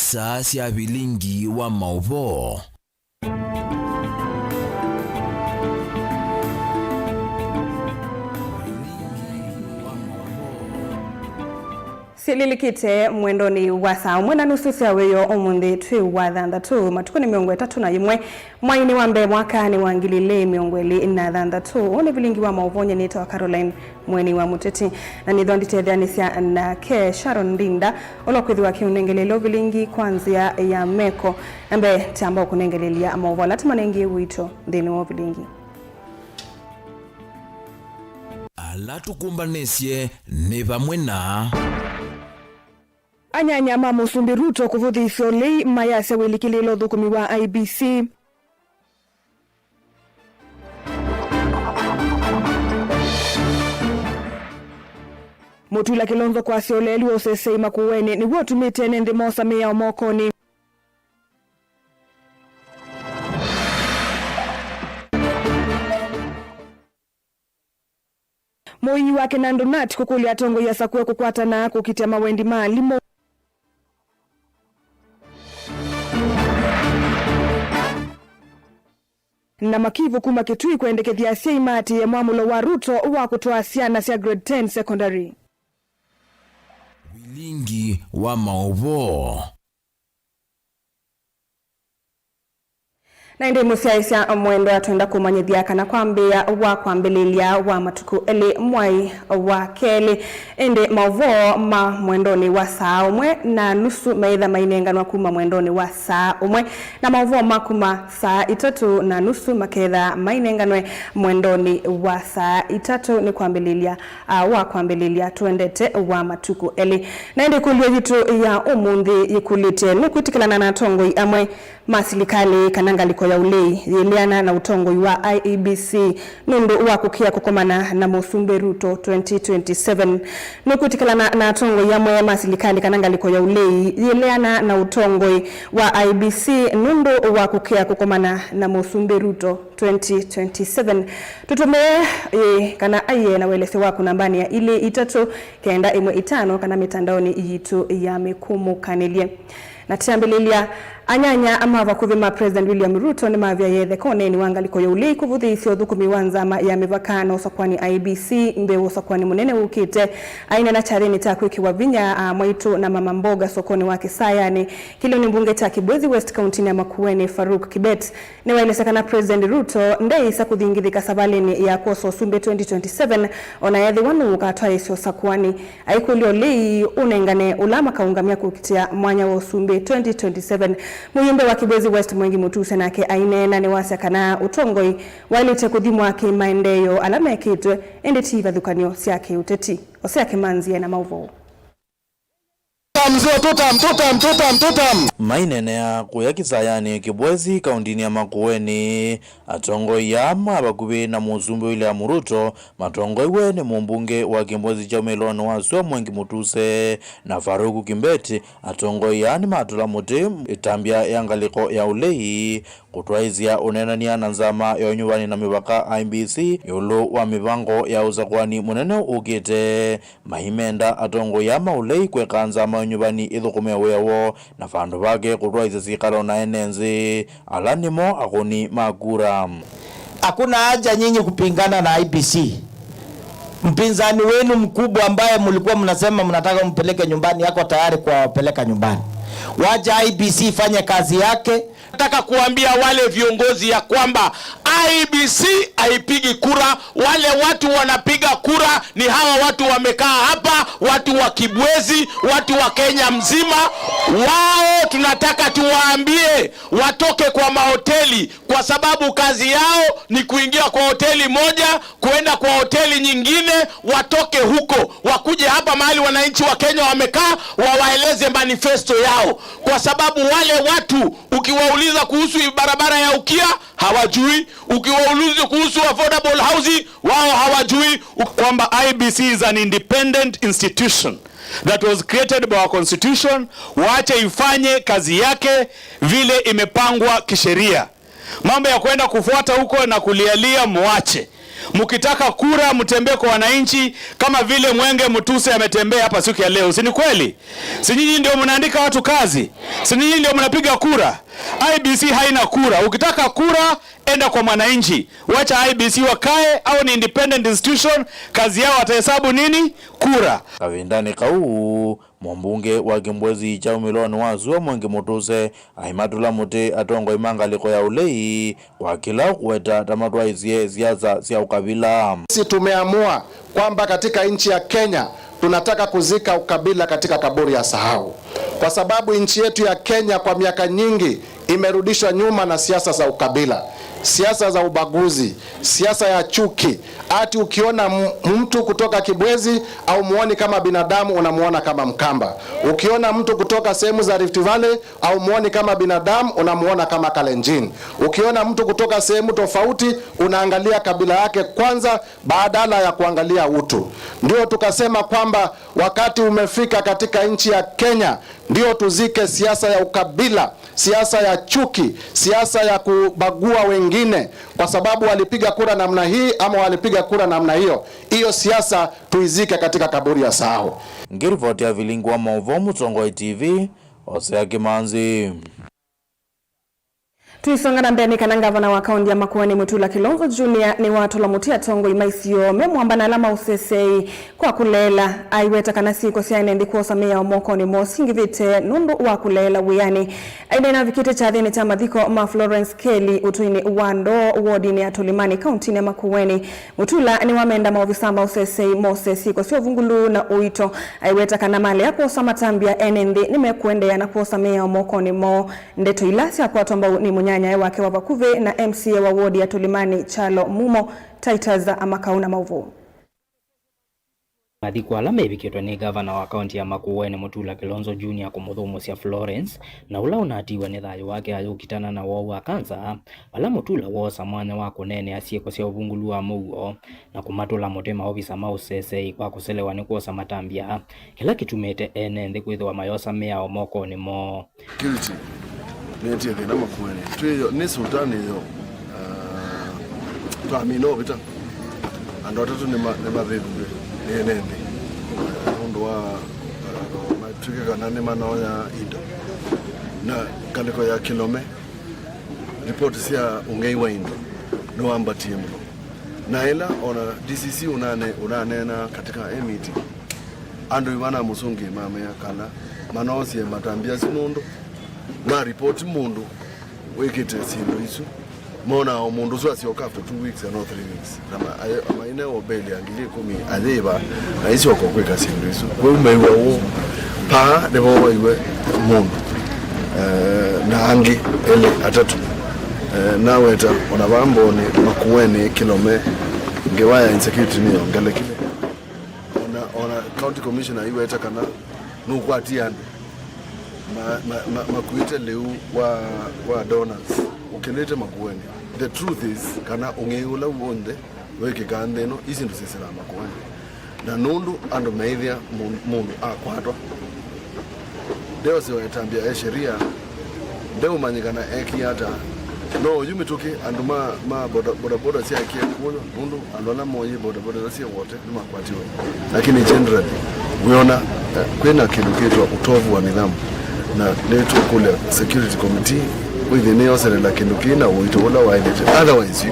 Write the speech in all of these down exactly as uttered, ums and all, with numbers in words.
Saa sya vilingi wa maũvoo. Syĩlĩlĩkĩte mwendonĩ wa saa ũmwe na nusu sya wĩoo ũmũnthĩ twĩ wa thanthatũ, matukũ nĩ mĩongo ĩtatũ na yĩmwe, mweinĩ wa mbee, mwakanĩ wa ngili ilĩ mĩongo ĩlĩ na thanthatũ. Ũũ nĩ vilingi wa maũvoo, nyie nĩtawa Caroline Mweni wa Mũteti, na nĩthwa nditetheanĩsya nake Sharon Ndinda, ũla ũkwĩthĩwa akĩũnengelelya ũvilingi kwa nzĩa ya meko. Na mbee, tamba ũkũnengelelya maũvoo ala tũmanengie wito nthĩnĩ wa ũvilingi. Ala tũkũmbanĩsye nĩ vamwe na. Anyanya ma Mũsumbĩ Ruto kũvũthĩĩsya ũlei mayasya wĩlikĩlĩĩlo ũthũkũmi wa I E B C. Mũtula Kĩlonzo kwasya ũleeli wa ũsesei Makueni nĩw'o ũtumĩte ene nthĩ moosa mĩao mokonĩ. Mũii wa Kinandu Nat kũkũlya atongoi asakũe kũkwatana kũkitĩa mawendi ma alimũ. Na Makivu kuma Kitui kwendekethya asyai maatĩĩe mwamũlo wa Ruto wa kũtwaa syana sya grade ten secondary. Vilingi wa maũvoo. Na ĩndĩ mũsyaĩĩsya mwendwa, twenda kũmanyĩthya kana kwambĩĩa wa kwambĩlĩlya wa matukũ elĩ mwai wa kelĩ, ĩndĩ maũvoo ma mwendonĩ wa saa ũmwe na nusu meĩtha mainenganwa kuma mwendonĩ wa saa ũmwe, na maũvoo ma kuma saa itatũ na nusu maketha mainenganwe mwendonĩ wa saa itatũ nĩ kwambĩlĩlya, a, wa kwambĩlĩlya tũendete wa matukũ elĩ. Na ĩndĩ ĩkũlyo yitũ ya ũmũnthĩ yĩkũlĩtye, nũkwĩtĩkĩlana na atongoi amwe ma silikalĩ kana ngalĩko ya ũlei yĩleana na ũtongoi wa I E B C nũndũ wa kũkĩa kũkomana na Mũsumbĩ Ruto twenty twenty-seven? Nũkwĩtĩkĩlana na atongoi amwe ma silikalĩ kana ngalĩko ya ũlei yĩleana na ũtongoi wa I E B C nũndũ wa kũkĩa kũkomana na Mũsumbĩ Ruto twenty twenty-seven? Tũtũmĩe ĩ kana aiee na ũelesyo waku nambanĩ ya ilĩ itatũ kenda ĩmwe itano kana mĩtandaonĩ yitũ ya mĩkũmũkanĩlye. Na twambĩlĩlya, anyanya ma vakuvĩ ma President William Ruto nĩmavyaĩe ĩtheka ũneeni wa ngalĩko ya ũlei kũvũthĩĩsya ũthũkũmi wa nzama ya mĩvaka na ũsakwani I E B C mbee wa ũsakwani mũnene ũkĩte. Aineena kyathĩnĩ kya kwĩkĩwa vinya aa mwaitũ na mama mboga sokonĩ wa Kĩsayanĩ, kĩlĩonĩ mbunge kya Kibwezi West, kauntinĩ ya Makueni, Farouk Kibet, nĩwaelesya kana President Ruto ndeĩsa kũthingithĩka savalĩnĩ ya kwosa ũsumbĩ twenty twenty-seven, o na ethĩwa nũũkatwaĩĩsya ũsakuani. Aikũlya ũlei ũnengane ũla makaũngamya kũkitĩa mwanya wa ũsumbĩ twenty twenty-seven. Mũyumbe wa Kibwezi West Mwengi Mutuse nake aineena nĩwasya kana ũtongoi waĩlĩte kũthimwa kĩ-maendeeo ala mekĩtwe, ĩndĩ ti ivathũkany'o sya kĩ-ũteti. Hosea Kĩmanzi ena maũvoo. Tutam, mzee, tutam, tutam, tutam, tutam. Maineenea kũya Kĩsayanĩ Kibwezi, kauntinĩ ya Makueni, atongoi aa ma vakuvĩ na Mũsumbĩ William Ruto matongoiw'e nĩ mũmbunge wa Kibwezi kya Ũmĩlonĩ wa Sua Mwengi Mutuse na Farouk Kibet. Atongoi aa nĩmatũla mũtĩ ĩtambya ya ngalĩko ya ũlei kũtwaĩĩsya ũneenany'a na nzama ya ũnyuvani na mĩvaka I E B C ĩũlũ wa mĩvango ya ũsakuani mũnene ũkĩte. Maimenda atongoi aa ma ũlei kwĩka nzama ya ũnyuvani ĩthũkũme wĩa woo, na vandũ vake kũtwaĩĩsya syĩkalo na ene nthĩ, ala nĩmo akũni ma kura. Hakuna haja nyinyi kupingana na I E B C. Mpinzani wenu mkubwa ambaye mlikuwa mnasema mnataka mpeleke nyumbani, yako tayari kuwapeleka nyumbani. Wacha I E B C ifanye kazi yake. Nataka kuambia wale viongozi ya kwamba I E B C haipigi kura. Wale watu wanapiga kura ni hawa watu wamekaa hapa, watu wa Kibwezi, watu wa Kenya mzima. Wao tunataka tuwaambie watoke kwa mahoteli, kwa sababu kazi yao ni kuingia kwa hoteli moja, kuenda kwa hoteli nyingine, watoke huko, wakuje hapa mahali wananchi wa Kenya wamekaa, wawaeleze manifesto yao, kwa sababu wale watu ukiwauliza kuhusu barabara ya Ukia, hawajui. Ukiwauliza kuhusu affordable housing, wao hawajui. U- Kwamba I E B C is an independent institution that was created by our constitution, waache ifanye kazi yake vile imepangwa kisheria. Mambo ya kwenda kufuata huko na kulialia, mwache. Mkitaka kura, mtembee kwa wananchi kama vile Mwenge Mutuse ametembea hapa siku ya leo. Si ni kweli? Si nyinyi ndio mnaandika watu kazi? Si nyinyi ndio mnapiga kura? I E B C haina kura. Ukitaka kura, enda kwa mwananchi. Wacha I E B C wakae, au ni independent institution, kazi yao watahesabu nini? Kura. Kavindanĩ kau, mũmbunge wa Kĩmbwezi kya umĩlonĩ wa sua Mwenge Mutuse aimatũla mũtĩ atongoi ma ngalĩko ya ũlei kwa kĩla ũkũweta ta matwaĩsye siasa sya ũkavila. Sisi tumeamua kwamba katika nchi ya Kenya tunataka kuzika ukabila katika kaburi ya sahau, kwa sababu nchi yetu ya Kenya kwa miaka nyingi imerudishwa nyuma na siasa za ukabila, siasa za ubaguzi, siasa ya chuki. Ati ukiona m-, mtu kutoka Kibwezi, haumuoni kama binadamu, unamuona kama Mkamba. Ukiona mtu kutoka sehemu za Rift Valley, haumuoni kama binadamu, unamuona kama Kalenjin. Ukiona mtu kutoka sehemu tofauti, unaangalia kabila yake kwanza badala ya kuangalia utu. Ndio tukasema kwamba wakati umefika katika nchi ya Kenya, ndio tuzike siasa ya ukabila, siasa ya chuki, siasa ya kubagua wengine kwa sababu walipiga kura namna hii ama walipiga kura namna hiyo. Hiyo siasa tuizike katika kaburi ya sahau. Ngĩrivoti ya Vilingi wa Maũvoo, Mũtongoi T V, Hosea Kĩmanzi. Tũisonga na mbee nĩ kana ngavana wa kaunti ya Makueni Mutula Kilonzo Junior nĩwatũla mũtĩ atongoi ma isio me mwamba na ala ma ũseseĩ kwa kũleela. Aiweta kana syĩko sya ene nthĩ kwosa mĩao mokonĩ moo singĩvĩte nũndũ wa kũleela wĩanĩ. Aineena avikĩte kyathĩnĩ kya mathiko ma Florence Kelly ũtũinĩ wa Ndoo wodinĩ ya Tũlĩmanĩ kauntinĩ ya Makueni. Mutula nĩwamenda maovisa ma ũseseĩ mose syĩko sya ũvungũlu na ũito. Aiweta kana malea kwosa matambya ene nthĩ nĩmekũendeea na kwosa mĩao mokonĩ moo. Ndeto ila syakwatwa mbau nĩ mũnyanyae wake wa vakuvĩ na M C A wa wodi ya Tũlĩmanĩ Kyalo Mumo, Titus Amakau na Maũvoo. Mathiko ala mevikĩtwe nĩ ngavana wa kaunti ya Makueni Mutula Kilonzo Junior kũmũthũmũsya Florence, na ũla ũnatiwe nĩ thayũ wake ayũkitana na woo wa kanza, vala Mutula woosa mwanya wa kũneenea syĩko sya ũvungũlu wa mũuo na kũmatũla mũtĩ maovisa ma ũseseĩ kwa kũselewa nĩ kwosa matambya, kĩla kĩtumĩte ene nthĩ kwĩthĩwa mayosa mĩao mokonĩ moo. Security nĩetie thĩna Makueni. Twĩ yo, nĩ sultani yo, ah, twamina ũvita. Andũ atatũ nĩma-, nĩmathĩnw'e nĩ ene nthĩ. Nũndũ wa, ah, matw'ĩke kana nĩmanoya indo. Na ngalĩko ya Kĩlome, ripoti sya ũng'ei wa indo nĩwambatie mũno. Na ĩla ona D C C ũnane-, ũnaneena katika a meeting, andũ ĩmana mũsũngĩe mamea kana manoosie matambya asu nũndũ ma report mũndũ wĩkĩte syĩndũ isu, monaa o mũndũ ũsu asyoka after two weeks and not three weeks. Na ma-, aye-, maine o mbeli ya ngili ĩkũmi ayĩva na isyoka kwĩka syĩndũ isu. Kwoou mew'a ũũ, paa nĩvowaiwe mũndũ, eh, na angĩ elĩ atatũ. Eh, naweta ona vaa Mboni, Makueni, Kĩlome, ngewa ya insecurity nĩyongelekile. Ona, ona county commissioner aiweta kana nũkwatie andũ ma, ma, ma, makuĩte lĩu wa, wa donors ũkĩlĩte Makueni. The truth is kana ũng'ei ũla w'onthe wĩkĩkaa nthĩ ĩno, isi syĩsĩlaa Makueni. Na nũndũ andũ meĩthĩa mũ-, mũndũ akwatwa, ndeosewa ĩtambya ya sheria, ndeũmanyĩkana ekie ata. No oyu mĩtũkĩ, andũ ma, ma boda, bodaboda syaekie kũywa, nũndũ andũ ala mooyie bodaboda ila syĩ wote nĩmakwatiwe. Lakini generally, wĩona, eh, kwĩna kĩndũ kĩtwa utovu wa nidhamu. Na nĩtũkũlya security committee wĩthĩe nĩyoselela kĩndũ kĩĩ na ũito ũla waĩlĩte. Otherwise,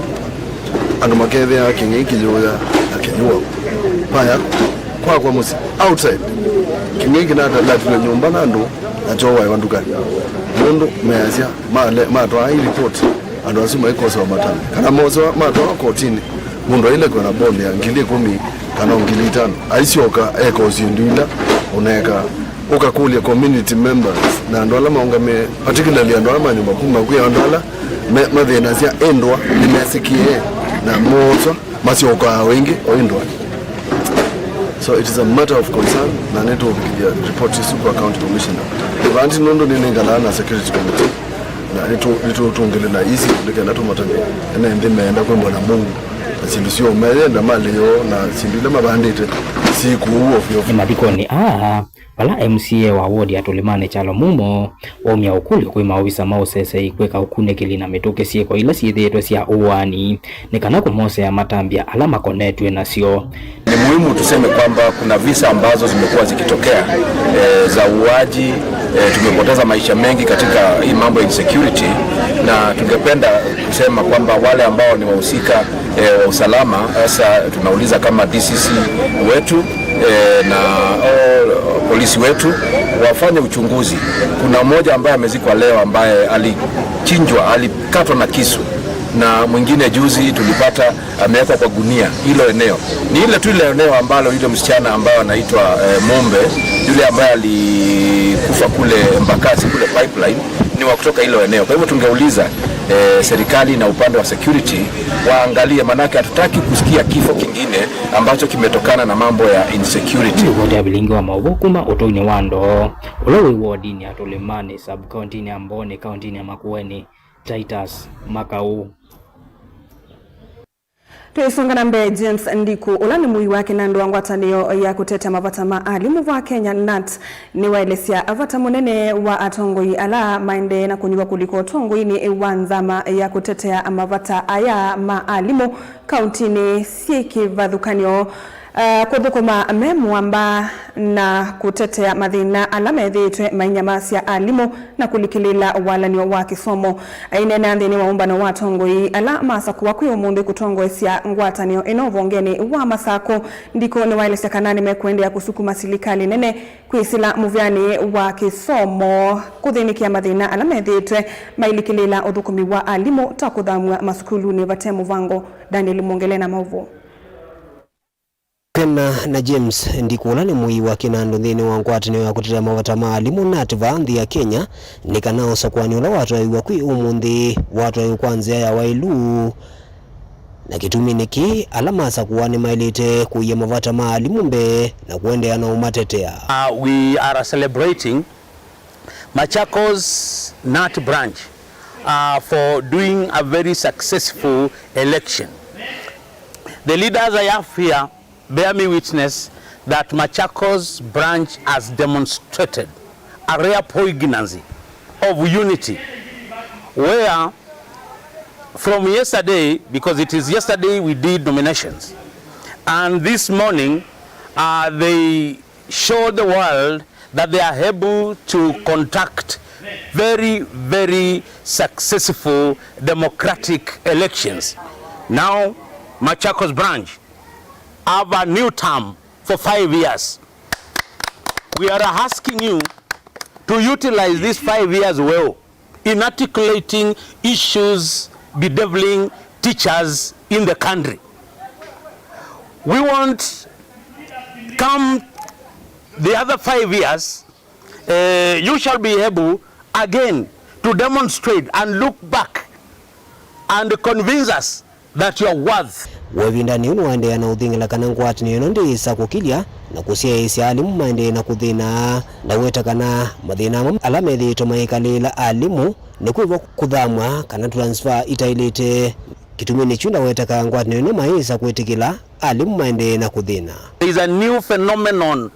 andũ makethĩaa kĩng'ei kĩyũya na kĩyũa. Vaya kwakwa mũsyĩ, outside. Kĩng'ei kĩnalatilwe nyũmba na andũ na kyowaĩwa ndukanĩ. Nũndũ measya male-, matwaa i report andũ asu maikosewa matambya. Kana mosewa matwawa kotinĩ, mũndũ ailekwe na bond ya ngili ĩkũmi kana o ngili itano. Aisyoka eka o syĩndũ ila ũneekaa. Ũkakũlya community members na andũ ala maũngamĩe, particularly andũ ala ma nyũmba kuma kwĩ andũ ala me-, mathĩnasya ĩndwa nĩmesĩkĩe na mooswa masyokaa o ĩngĩ o ĩndwa. So it is a matter of concern, na nĩtũũvikĩthya report isu kwa county commissioner. Vanti nũndũ nĩnenganaa na security committee, na nĩtũ-, nĩtũtũngĩlĩla isi nĩkenda tũmatavye ene nthĩ meenda kwĩmbwa na Mungu. Na syĩndũ syoo mayenda malĩ yoo na syĩndũ ila mavandĩte Siku ovyo. Nĩ mathikonĩ aa, vala M C A wa ward ya Tũlĩmanĩ Kyalo Mumo waumya ũkũlyo kwĩ maovisa ma ũsesei kwĩka ũkunĩkĩli na mĩtũkĩ syĩko ila syĩthĩĩtwe sya ũaani, nĩ kana kũmosea matambya ala makonetw'e nasyo. Ni muhimu tuseme kwamba kuna visa ambazo zimekuwa zikitokea, eh, za uuaji, eh, tumepoteza maisha mengi katika hii mambo ya insecurity, na tungependa kusema kwamba wale ambao ni wahusika, eh, wa usalama, sasa tunauliza kama D C C wetu, eh, na, oh, polisi wetu wafanye uchunguzi. Kuna mmoja ambaye amezikwa leo ambaye alichinjwa, alikatwa na kisu, na mwingine juzi tulipata amewekwa kwa gunia. Hilo eneo ni ile tu ile eneo ambalo yule msichana ambaye anaitwa, eh, Mombe, yule ambaye alikufa kule Embakasi kule Pipeline, ni wa kutoka hilo eneo. Kwa hivyo tungeuliza, eh, serikali na upande wa security waangalie, manake hatutaki kusikia kifo kingine ambacho kimetokana na mambo ya insecurity. Ripoti ya vilingi wa maũvoo kuma ũtũinĩ wa Ndoo, ũla wĩ wodinĩ ya Tũlĩmanĩ, sub-kauntinĩ ya Mbooni, kauntinĩ ya Makueni, Titus Makau. Twĩsonga na mbee, James Ndiku, ũla nĩ mũi wa kĩnandũ wa ngwatanĩo ya kũtetea mavata ma alimũ va Kenya, nat, nĩwaelesya vata mũnene wa atongoi ala maendee na kũnyuvwa kũlika ũtongoinĩ wa nzama ya kũtetea mavata aya ma alimũ kauntinĩ syĩ kĩvathũkany'o. Ah, kũthũkũma me mũamba na kũtetea mathĩna ala methĩĩtwe mainyamasya alimũ na kũlikĩlĩĩla walany'o wa kĩsomo. Aineena nthĩnĩ wa ũmbano wa atongoi ala masakũwa kwĩ ũmũnthĩ kũtongoesya ngwatanĩo ĩno ũvongenĩ wa Masakũ, Ndikũ nĩwaelesya kana nĩmekũendeea kũsukuma silikalĩ nene kwĩsĩla mũvĩanĩ wa kĩsomo kũthĩnĩkĩa mathĩna ala methĩĩtwe mailikĩlĩĩla ũthũkũmi wa alimũ ta kũthamw'a masukulunĩ vate mũvango. Daniel Mwongele na maũvoo. Kena na James Ndikũ, ũla nĩ mũi wa kĩnandũ nthĩnĩ wa ngwatanĩo ya kũtetea mavata ma alimũ, nat, vaa nthĩ ya Kenya, nĩ kana ũsakũani ũla watwaĩwa kwĩ ũmũnthĩ watwaĩwe kwa nzĩa ya waĩlu, na kĩtuminĩ kĩĩ, ala masakũwa nĩmaĩlĩte kũia mavata ma alimũ mbee na kũendeea na ũmatetea. Uh, we are celebrating Machakos nat branch, uh, for doing a very successful election. The leaders I have here bear me witness that Machakos branch has demonstrated a rare poignancy of unity, where from yesterday, because it is yesterday we did nominations, and this morning, uh, they showed the world that they are able to conduct very, very successful democratic elections. Now, Machakos branch have a new term for five years. We are asking you to utilize these five years well in articulating issues bedeviling teachers in the country. We want, come the other five years, uh, you shall be able again to demonstrate and look back and convince us that you are worth. Wĩvindanĩ ũũ nĩwaendeea na ũthingĩla kana ngwatanĩo ĩno ndĩĩsa kũkilya na kũsyaĩĩsya alimũ maendee na kũthĩna, na weta kana mathĩna amwe ala methĩĩtwe mayĩkalĩĩla alimũ nĩ kwĩw'a kũthamw'a kana transfer itaĩlĩte, kĩtuminĩ kyu ndaweta kana ngwatanĩo ĩno mayĩsa kwĩtĩkĩla alimũ maendee na kũthĩna. There is a new phenomenon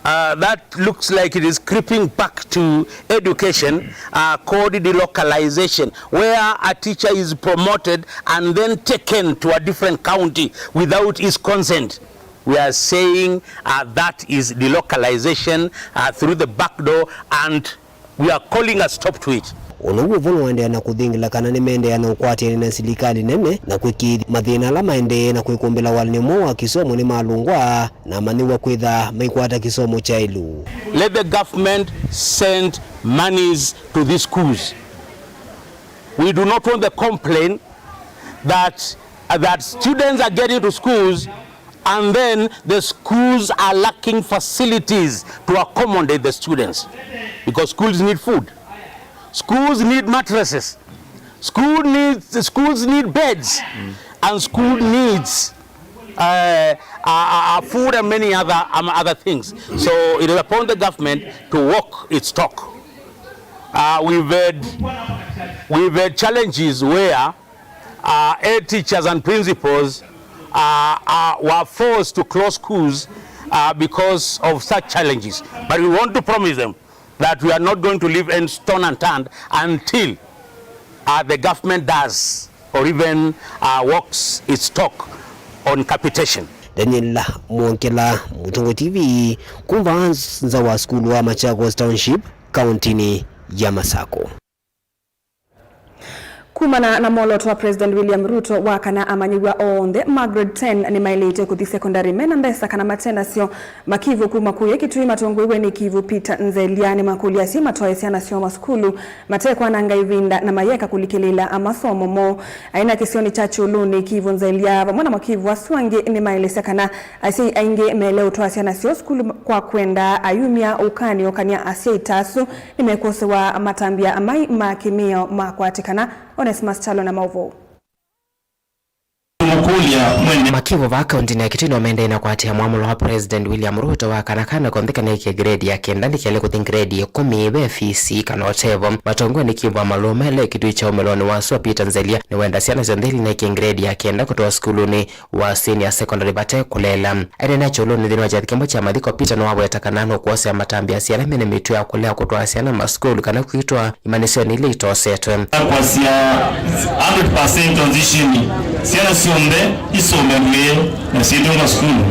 uh, that looks like it is creeping back to education, uh, called delocalization, where a teacher is promoted and then taken to a different county without his consent. We are saying, uh, that is delocalization, uh, through the back door, and we are calling a stop to it. Ũndũ ũũ ũvũ nũendeea na kũthingĩla kana nĩmeendeea na ũkwatĩanĩ na silikalĩ nene na kwĩkĩĩthya mathĩna ala maendee na kwĩkũmbĩla walany'o mweũ wa kĩsomo nĩmalũngwa na amanyĩw'a kwĩtha maikwata kĩsomo kyaĩlu. Let the government send monies to these schools. We do not want the complaint that, that students are getting to schools and then the schools are lacking facilities to accommodate the students, because schools need food, schools need mattresses, school needs, schools need beds, and school needs, uh, uh, uh, food and many other, um, other things. So it is upon the government to walk its talk. Uh, we've had, we've had challenges where uh, head teachers and principals, uh, uh, were forced to close schools, uh, because of such challenges. But we want to promise them that we are not going to leave any stone unturned until, uh, the government does or even, uh, walks its talk on capitation. Daniel Mwongela, Mũtongoi T V, kuma nza wa sukulu wa Machakos Township, kaunti-inĩ ya Masako. Kumana na mwolooto wa President William Ruto wa kana amanyĩw'a onthe ma grade ten nĩmaĩlĩte kũthi secondary mena mbesa kana mate nasyo. Makivũ kuma Kuya Kitui matongoew'e nĩ Kivu Peter Nzelia nĩmakũlya asyai matwae syana syoo masukulu matekwananga ĩvinda na mayeka kũlikĩlĩĩla masomo moo. Aina kĩsionĩ kya Kyũlũnĩ, Kivu Nzelia vamwe na makivũ asu angĩ nĩmaelesya kana asyai aingĩ maĩle ũtwaa syana syoo sukulu kwa kwenda ayumya ũkany'o kana asyai ta asu nĩmekwosewa matambya amai ma kĩmĩao makwatĩkana. Onesmus Kyalo na maũvoo. Makivũ vaa kaunti-inĩ ya Kitui no maendee na kũatĩĩa mwamũlo wa President William Ruto wa kana kana konthe kanekĩe grade ya kenda ndĩkele kũthi grade ya ĩkũmi ve fees kana ũtevo. Matongoew'e nĩ Kivu wa Malũme, Lake Kitui kya ũmĩlonĩ wa sua Peter Nzelia nĩwenda syana syonthe ila inekĩe grade ya kenda kũtwawa sukulunĩ wa senior secondary vate kũleela. Aineena Kyũlũnĩ nthĩnĩ wa kyathĩ kĩmwe kya mathiko, Peter nĩwaweta kana nũkwosea matambya asyai ala mena mĩtuo ya kũlea kũtwaa syana masukulu kana kwĩtwa imanyĩsyonĩ ila itosetwe. Kwasya hundred percent transition, syana syonthe isome mbee na syĩtũnga sukulu.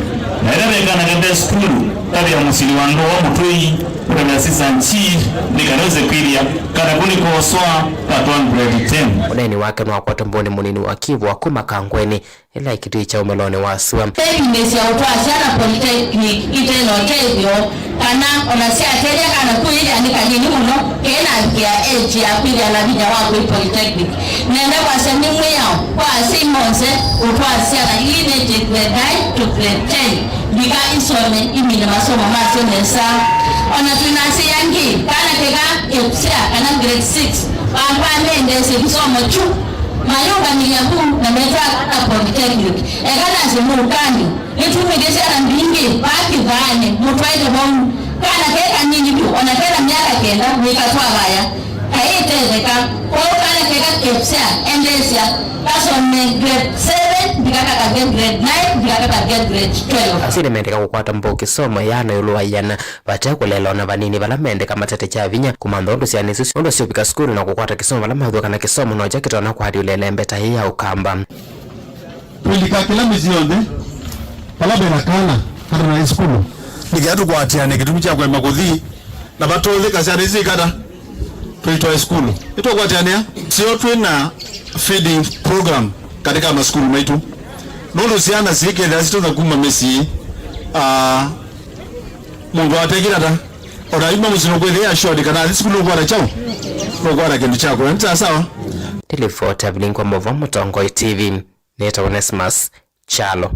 Na ĩla ve kana kende sukulu, kavya mũsili wa ndũa mũtũi, kũtavya assistant chief, nĩ kana wĩse kwĩthĩa kana kũnĩkoswa katwaa grade ten. Ũneeni wake nĩwakwatwa mbũnĩ mũnini wa Kivu wa kuma Kangweni, ĩla Kitui kya ũmĩlonĩ wa sua. Ĩvinda sya ũtwaa syana polytechnic ite na ũtethyo, kana o na syatethya kana kwĩthĩa nĩ kanini mũno, kena avikĩa age ya kwĩthĩa na vinya wa kũi polytechnic. Nenda kwasya nĩ mwĩao kwa asyai monthe ũtwaa syana ila inekĩe grade nine to grade ten, mbika isome imine masomo masyo nesa. O na twĩ na asyai angĩ, kana keka KPSEA kana grade six, vandũ va mendeesye kĩsomo kyu, mayũngamĩlya vu na metwaa kana polytechnic. Eka nasye mũukanĩ, nĩtumĩtye syana mbingĩ vaa kĩthaanĩ, mũtwaĩte vau. Kana ke kanini vyũ, o na kena myaka kenda, wĩkatwa vaya, kaĩtetheka. Kwoou kana keka KPSEA, endeesya kasome grade seven, mbika kakavye grade nine, mbika kakavye grade twelve. Asyai nĩmendeka kũkwata mbau kĩsomo ĩana ĩũlũ wa ĩana. Vate kũleela o na vanini vala mendeka matete kya vinya kũmantha ũndũ syana isu ũndũ syũvika sukulu na kũkwata kĩsomo vala mathũa kana kĩsomo no kyo kĩtonya kũatĩĩa ũleela ĩmbeta yĩĩ ya Ũkamba. Twĩlika kĩla mĩsyĩ yonthe vala ve na kana katanaĩ sukulu. Nĩ kenda tũkwatĩane kĩtumi kya kũema kũthi na vatũthĩka syana isu ikata tũitwae sukulu. Nĩtũkwatĩanĩa syo twĩ na feeding program katika masukulu maitũ. Nũndũ syana siikethĩa sitonya kuma mĩsyĩ, ah, mũndũ atekĩla ta. O na aima mũsyĩ nũkwĩthĩa assured kana athi sukulu nũkwata kyaũ? Nũkwata kĩndũ kya kũla. Nĩ sawa? Nĩ livoti ya Vilingwa Mova, Mũtongoi T V. Nĩtawa Onesmus Kyalo.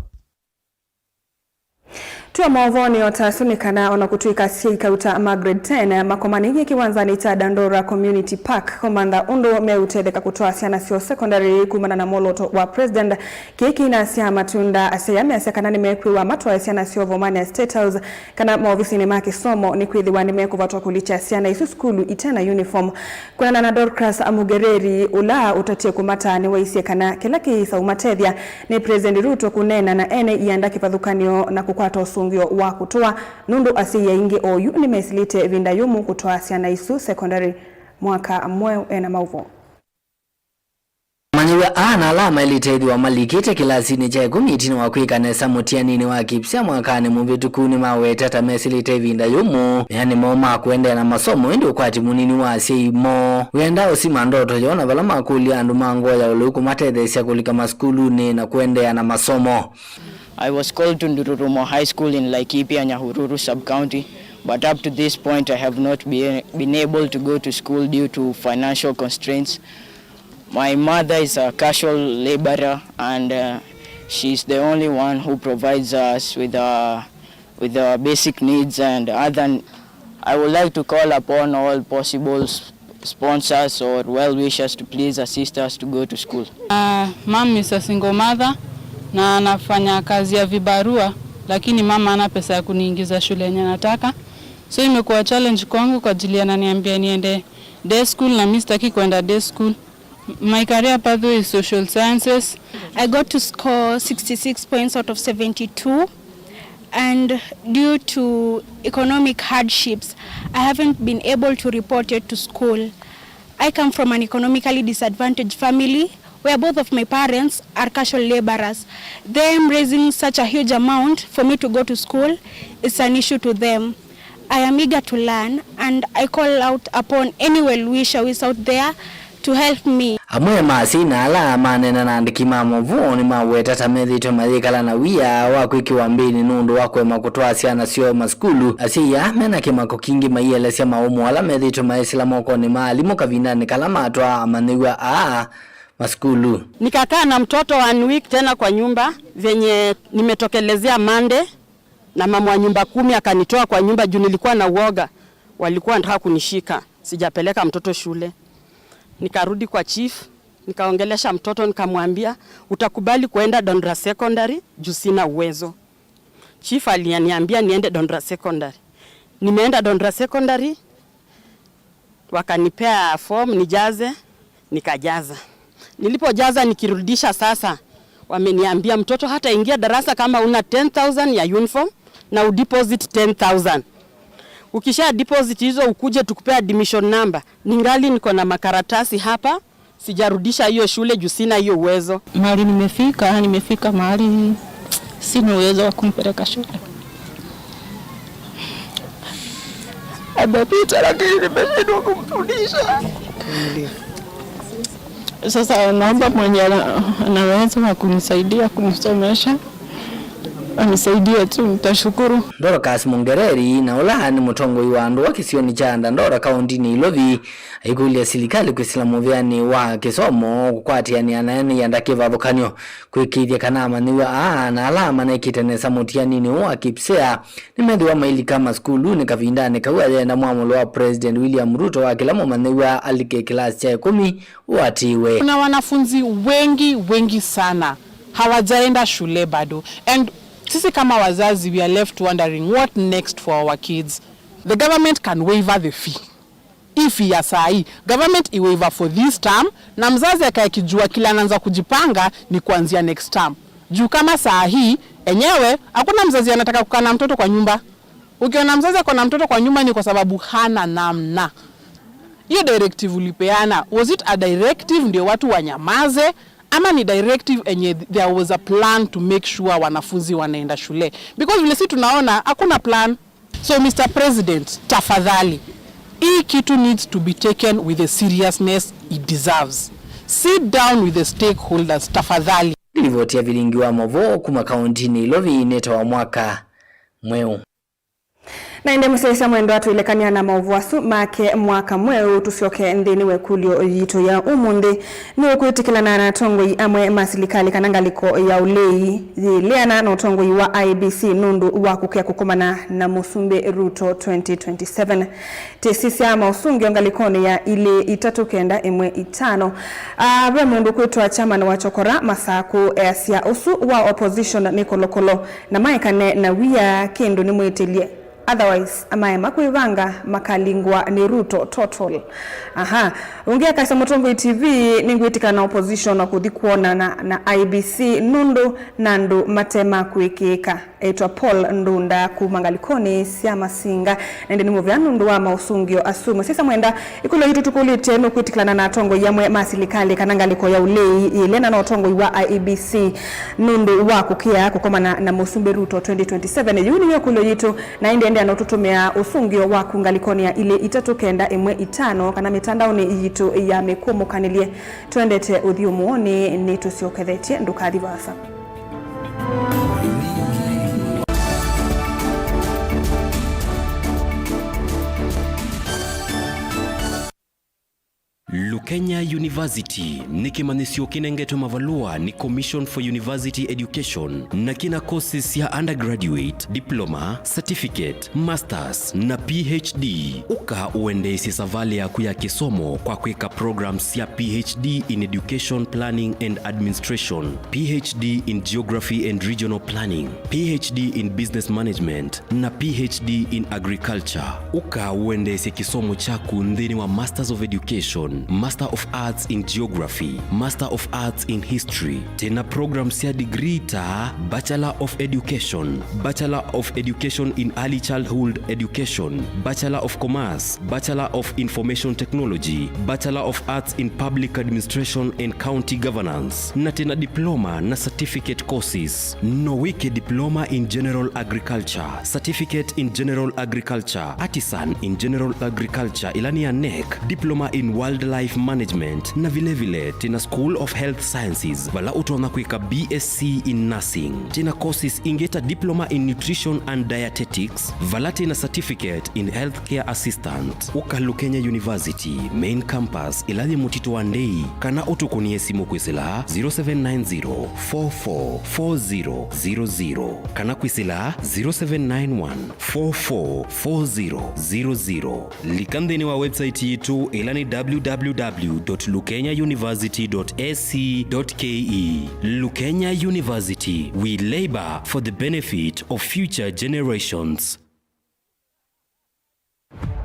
Twĩ o maũvoonĩ o ta asu nĩ kana o na kũtw'ĩka asyai kauta ma grade ten makomanĩie kĩwanzanĩ kya Dandora Community Park kũmantha ũndũ meũtetheka kũtwaa syana syoo secondary kumana na mwolooto wa President. Kĩĩ kĩinasya matunda, asyai aa measya kana nĩmekwĩw'a matwae syana syoo vomanĩ ya State House kana maovisinĩ ma kĩsomo, nĩkwĩthĩwa nĩmekũvatwa kũlikya syana isu sukulu ite na uniform. Kwĩanana na Dorcas Mugereri, ũla ũtatie kũmata, nĩwaisye kana kĩla kĩisa ũmatethya nĩ President Ruto kũneena na ene ianda kĩvathũkany'o na kũkwata ũsũngĩo wa kũtũa, nũndũ asyai aingĩ oyu nĩmesĩlĩte ĩvinda yũmũ kũtwaa syana isu secondary. Mwaka Mweũ ena maũvoo. Amanyĩw'a aa na ala maĩlĩte ĩthĩwa malikĩte kĩlasinĩ kya ĩkũmi ĩtina wa kwĩka nesa mũtianinĩ wa KPSEA mwakanĩ mũvĩtũku nĩmawete ata mesĩlĩte ĩvinda yũmũ meanĩ moo ma kũendeea na masomo, ĩndĩ ũkwati mũnini wa asyai moo wĩenda ũsima ndoto yoo, na vala makũlya andũ ma ngoo ya ũleu kũmatetheesya kũlika masukulunĩ na kũendeea na masomo. I was called to Ndururumo High School in Laikipia, Nyahururu sub-county, but up to this point I have not be, been able to go to school due to financial constraints. My mother is a casual laborer and, uh, she's the only one who provides us with, uh, with our basic needs and other. I would like to call upon all possible s-, sponsors or well-wishers to please assist us to go to school. Uh, mom is a single mother na anafanya kazi ya vibarua, lakini mama hana pesa ya kuniingiza shule yenye nataka. So imekuwa challenge kwangu kwa ajili ananiambia niende day school na mi sitaki kwenda day school. My career pathway is social sciences. I got to score sixty-six points out of seventy-two, and due to economic hardships, I haven't been able to report yet to school. I come from an economically disadvantaged family where both of my parents are casual laborers. Them raising such a huge amount for me to go to school is an issue to them. I am eager to learn, and I call out upon any well-wisher who is out there to help me. Amwe ma asyai na ala maneena na andĩki ma movoo nĩmaweta ta methĩĩtwe mayĩkala na wia wa kwĩkĩwa mbĩnĩ nũndũ wa kũema kũtwaa syana syoo masukulu. Asyai aa mena kĩmako kingĩ maielesya maũmũ ala methĩĩtwe maisĩla mokonĩ ma alimũ kavindanĩ kala matwaa amanyĩw'a aa masukulu. Nikakaa na mtoto one week tena kwa nyumba, venye nimetokelezea Monday, na mama wa nyumba kumi akanitoa kwa nyumba juu nilikuwa na uoga, walikuwa wanataka kunishika. Sijapeleka mtoto shule. Nikarudi kwa chief, nikaongelesha mtoto, nikamwambia, "Utakubali kuenda Dondra Secondary juu sina uwezo." Chief aliniambia niende Dondra Secondary. Nimeenda Dondra Secondary, wakanipea form nijaze, nikajaza. Nilipojaza nikirudisha sasa, wameniambia, "Mtoto hata ingia darasa kama una ten thousand ya uniform na udeposit ten thousand. Ukisha deposit hizo ukuje tukupea admission number." Ningali niko na makaratasi hapa, sijarudisha hiyo shule juu sina hiyo uwezo. Mahali nimefika, nimefika mahali sina uwezo wa kumpeleka shule. Amepita lakini nimeshindwa kumrudisha. Sasa naomba mwenye ana-, anaweza wa kunisaidia kumsomesha, anisaidie tu, nitashukuru. Dorcas Mũngereri, na ũla nĩ mũtongoi wa andũ wa kĩsionĩ kya Dandora, kaũntinĩ Ilovi, aikũlya silikalĩ kwĩsĩla mũvĩanĩ wa kĩsomo kũkwatĩanĩa na ene ianda kĩvathũkany'o, kũĩkĩĩthya kana amanyĩw'a aa na ala manekĩte nesa mũtianinĩ ũũ wa KPSEA nĩmethĩwa mailika masukulunĩ kavindanĩ kau ayenda mwamũlo wa President William Ruto wa kĩla mũmanyĩw'a alike kĩlasi kya ĩkũmi ũatĩĩwe. Kuna wanafunzi wengi, wengi sana hawajaenda shule bado. And sisi kama wazazi, we are left wondering what next for our kids. The government can waiver the fee. Hii fee ya saa hii, government iwaiver for this term, na mzazi akae akijua kila anaanza kujipanga ni kuanzia next term. Juu kama saa hii, enyewe, hakuna mzazi anataka kukaa na mtoto kwa nyumba. Ukiona mzazi ako na mtoto kwa nyumba ni kwa sababu hana namna. Hiyo directive ulipeana, was it a directive ndio watu wanyamaze, ama ni directive enye there was a plan to make sure wanafunzi wanaenda shule? Because vile si tunaona, hakuna plan. So, Mister President, tafadhali, hii kitu needs to be taken with the seriousness it deserves. Sit down with the stakeholders, tafadhali. Nĩ livoti ya vilingi wa movoo kuma kaũntinĩ Ilovi nĩtawa Mwaka Mweũ. Na ĩndĩ mũsyaĩĩsya mwendwa, twĩlekany'a na maũvoo asu make Mwaka Mweũ, tũsyoke nthĩnĩ wa ĩkũlyo yitũ ya ũmũnthĩ. Nĩũkwĩtĩkĩlana na atongoi amwe ma silikalĩ kana ngalĩko ya ũlei yĩleana na ũtongoi wa I E B C nũndũ wa kũkĩa kũkomana na Mũsumbĩ Ruto twenty twenty-seven? Tĩsisya maũsũngĩo ngalĩkonĩ ya ilĩ itatũ kenda ĩmwe itano. Ah, ve mũndũ kwĩtwa Chairman wa Chokora Masakũ easya ũsu wa opposition nĩ kolokolo na maekane na wia kĩndũ nĩmwĩtĩlye. Otherwise, amaema kwĩvanga makalingwa nĩ Ruto total. Aha. Ũngĩ akasya, Mũtongoi T V, nĩngwĩtĩkana na opposition na kũthi kwonana na I E B C nũndũ na andũ mate ma kwĩkĩĩka. Etwa Paul Ndunda kuma ngalĩkonĩ sya Masinga. Na ĩndĩ nĩ mũvea nũndũ wa maũsũngĩo asu. Mũsyaĩĩsya mwenda, ĩkũlyo yitũ tũkũlĩtye, nũkwĩtĩkĩlana na atongoi amwe ma silikalĩ kana ngalĩko ya ũlei yĩleana na ũtongoi wa I E B C nũndũ wa kũkĩa kũkomana na Mũsumbĩ Ruto twenty twenty-seven? Yu nĩyo ĩkũlyo yitũ. Na ĩndĩ endeea na ũtũtũmĩa ũsũngĩo waku ngalĩkonĩ ya ilĩ itatũ kenda ĩmwe itano kana mĩtandaonĩ yitũ ya mĩkũmũkanĩlye. Twendete ũthiũ mũonĩ, nĩtũsyokethetye, ndũkathi vaasa. Lukenya University nĩ kĩmanyĩsyo kĩnengetwe mavalũa nĩ Commission for University Education na kĩna courses sya undergraduate, diploma, certificate, masters na P H D. Ũka ũendeesye savalĩ yaku ya kĩsomo kwa kwĩka programs sya P H D in Education Planning and Administration, P H D in Geography and Regional Planning, P H D in Business Management, na P H D in Agriculture. Ũka ũendeesye kĩsomo kyaku nthĩnĩ wa Masters of Education Master of Arts in Geography, Master of Arts in History. Twĩ na program sya degree ta Bachelor of Education, Bachelor of Education in Early Childhood Education, Bachelor of Commerce, Bachelor of Information Technology, Bachelor of Arts in Public Administration and County Governance. Na twĩ na diploma na certificate courses. No wĩke diploma in general agriculture, certificate in general agriculture, artisan in general agriculture, ĩla nĩ ya NEC, diploma in wildlife management, na vilevile twĩ na School of Health Sciences, vala ũtonya kwĩka B S C in nursing. Twĩ na courses ingĩ ta diploma in nutrition and dietetics, vala twĩ na certificate in healthcare assistant. Ũka Lukenya University, main campus, ĩla yĩ Mũtitũ wa Ndei, kana ũtũkũnĩe simũ kwĩsĩla zero seven nine zero, four four four zero zero zero, kana kwĩsĩla zero seven nine one, four four four zero zero zero. Lika nthĩnĩ wa website yitũ, ĩla nĩ W W W dot lukenya university dot A C dot K E. Lukenya University, we labor for the benefit of future generations.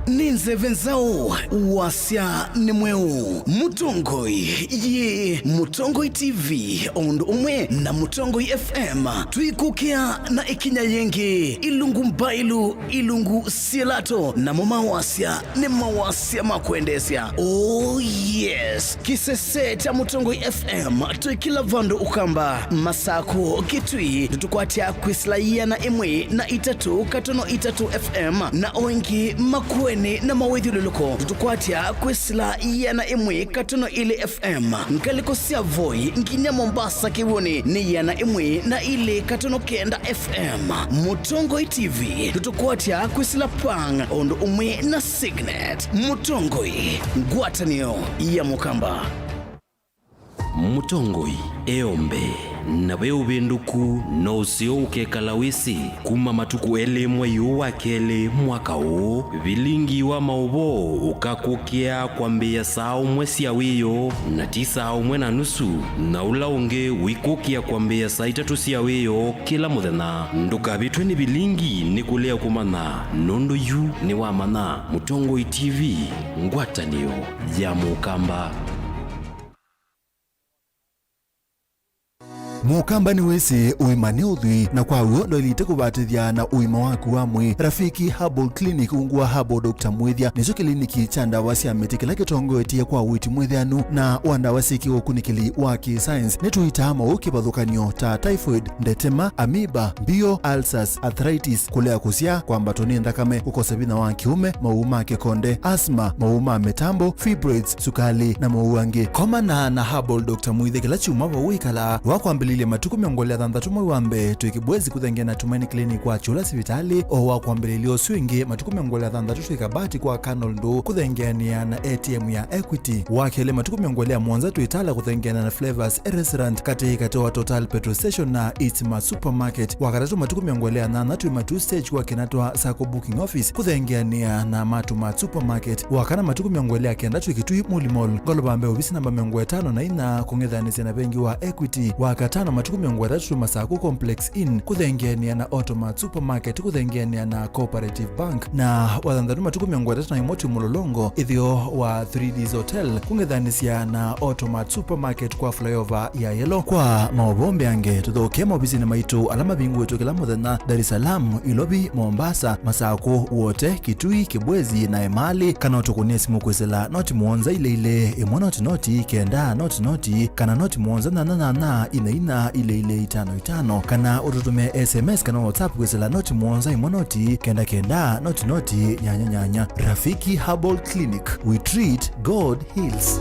Nĩ nzeve nzaũ, wasya nĩ mweũ. Mũtongoi, yĩ Mũtongoi T V, o ũndũ ũmwe na Mũtongoi F M, twĩkũkĩa na ĩkinya yĩngĩ, ilungu mbailu, ilungu sielato, namo mawasya nĩ mawasya ma kwendeesya. Oh yes, kĩsese kya Mũtongoi F M, twĩ kĩla vandũ Ũkamba, Masakũ, Kitui, tũtũkwatya kwĩsĩla ĩana ĩmwe na itatũ katono itatũ F M, na o ĩngĩ Makueni na mawĩthyũlũlũko, tũtũkwatya kwĩsĩla ĩana ĩmwe katono ilĩ F M. Ngalĩko sya Voi nginya Mombasa kĩw'ũnĩ nĩ ĩana ĩmwe na ilĩ katono kenda F M. Mũtongoi T V, tũtũkwatya kwĩsĩla Pang o ũndũ ũmwe na Signet. Mũtongoi, ngwatanĩo ya Mũkamba. Mũtongoi eombe, na ve ũvĩndũku no ũseo ũkekala wĩsĩ. Kuma matukũ elĩ mwei ũũ wa kelĩ mwaka ũũ, vilingi wa maũvoo ũkakũkĩa kwambĩĩa saa ũmwe sya wĩoo, na ti saa ũmwe na nusu, na ũla ũngĩ ũikũkĩa kwambĩĩa saa itatũ sya wĩoo kĩla mũthenya. Ndũkavĩtwe nĩ vilingi nĩ kũlea kũmanya, nũndũ yu nĩ wamanya. Mũtongoi T V, ngwatanĩo ya Mũkamba. Mũkamba nĩwĩsĩ ũima nĩ ũthwii, na kwa w'o ndwaĩlĩte kũvatĩthya na ũima waku wa mwĩĩ. Rafiki Herbal Clinic, ungu wa Herbal Doctor Mwĩthya, nĩkyo kĩliniki kya ndawa sya mĩtĩ kĩla kĩtongoetye kwa ũiiti mwĩthĩanu na wa ndawa syĩ kĩũkunĩkĩli wa kĩ-science. Nĩtũitaa maũũ kĩvathũkany'o ta typhoid, ndetema, amoeba, mbio, ulcers, arthritis, kũlea kũsyaa, kwambatwa nĩ nthakame, kũkosa vinya wa kĩũme, maũũ ma kĩkonde, asthma, maũũ ma mĩtambo, fibroids, sukalĩ, na maũũ angĩ. Komana na Herbal Doctor Mwĩthya kĩla kyumwa vau wĩkalaa. Wakwambĩlĩlya matukũ mĩongo ĩlĩ na thanthatũ mwei wa mbee, twĩ Kibwezi kũthengeana na Tumaini Clinic wa Kyũla sivitalĩ. O wakwambĩlĩlya ũsu ĩngĩ, matukũ mĩongo ĩlĩ na thanthatũ twĩ Kabati kwa Colonel Ndũũ kũthengeanĩa na A T M ya Equity. Wa kelĩ, matukũ mĩongo ĩlĩ na mũonza twĩ Tala kũthengeana na Flavors Restaurant katĩ katĩ wa Total Petrol Station na Eastmart Supermarket. Wa katatũ, matukũ mĩongo ĩlĩ na nyanya twĩ Matuu Stage kwa Kinatwa Sacco Booking Office kũthengeanĩa na Matumat Supermarket. Wa kana, matukũ mĩongo ĩlĩ na kenda twĩ Kitui Muli Mall, ngolova mbee ovisi namba mĩongo ĩtano na inya, kũng'ethanĩsya na vengi wa Equity. Wa katano, matukũ mĩongo ĩtatũ twĩ Masaku Complex Inn kũthengeanĩa na Automat Supermarket kũthengeanĩa na Cooperative Bank. Na wa thanthatũ, matukũ mĩongo ĩtatũ na ĩmwe twĩ Mũlolongo, ĩtheo wa Three Ds Hotel, kũng'ethanĩsya na Automat Supermarket kwa flyover ya Yellow. Kwa maũvoo mbeange, tũthokee maovisinĩ maitũ ala mavingũĩtwe kĩla mũthenya, Dar es Salaam, Ilovi, Mombasa, Masakũ, Wote, Kitui, Kibwezi, na Emali, kana ũtũkũnĩe simũ kwĩsĩla noti mũonza ilĩ ilĩ ĩmwe noti noti kenda noti noti, kana noti mũonza nyanya nyanya ina ina ilĩ ilĩ itano itano, kana ũtũtũmĩe S M S kana WhatsApp kwĩsĩla noti mũonza ĩmwe noti kenda kenda noti noti nyanya nyanya. Rafiki Herbal Clinic, we treat, God heals.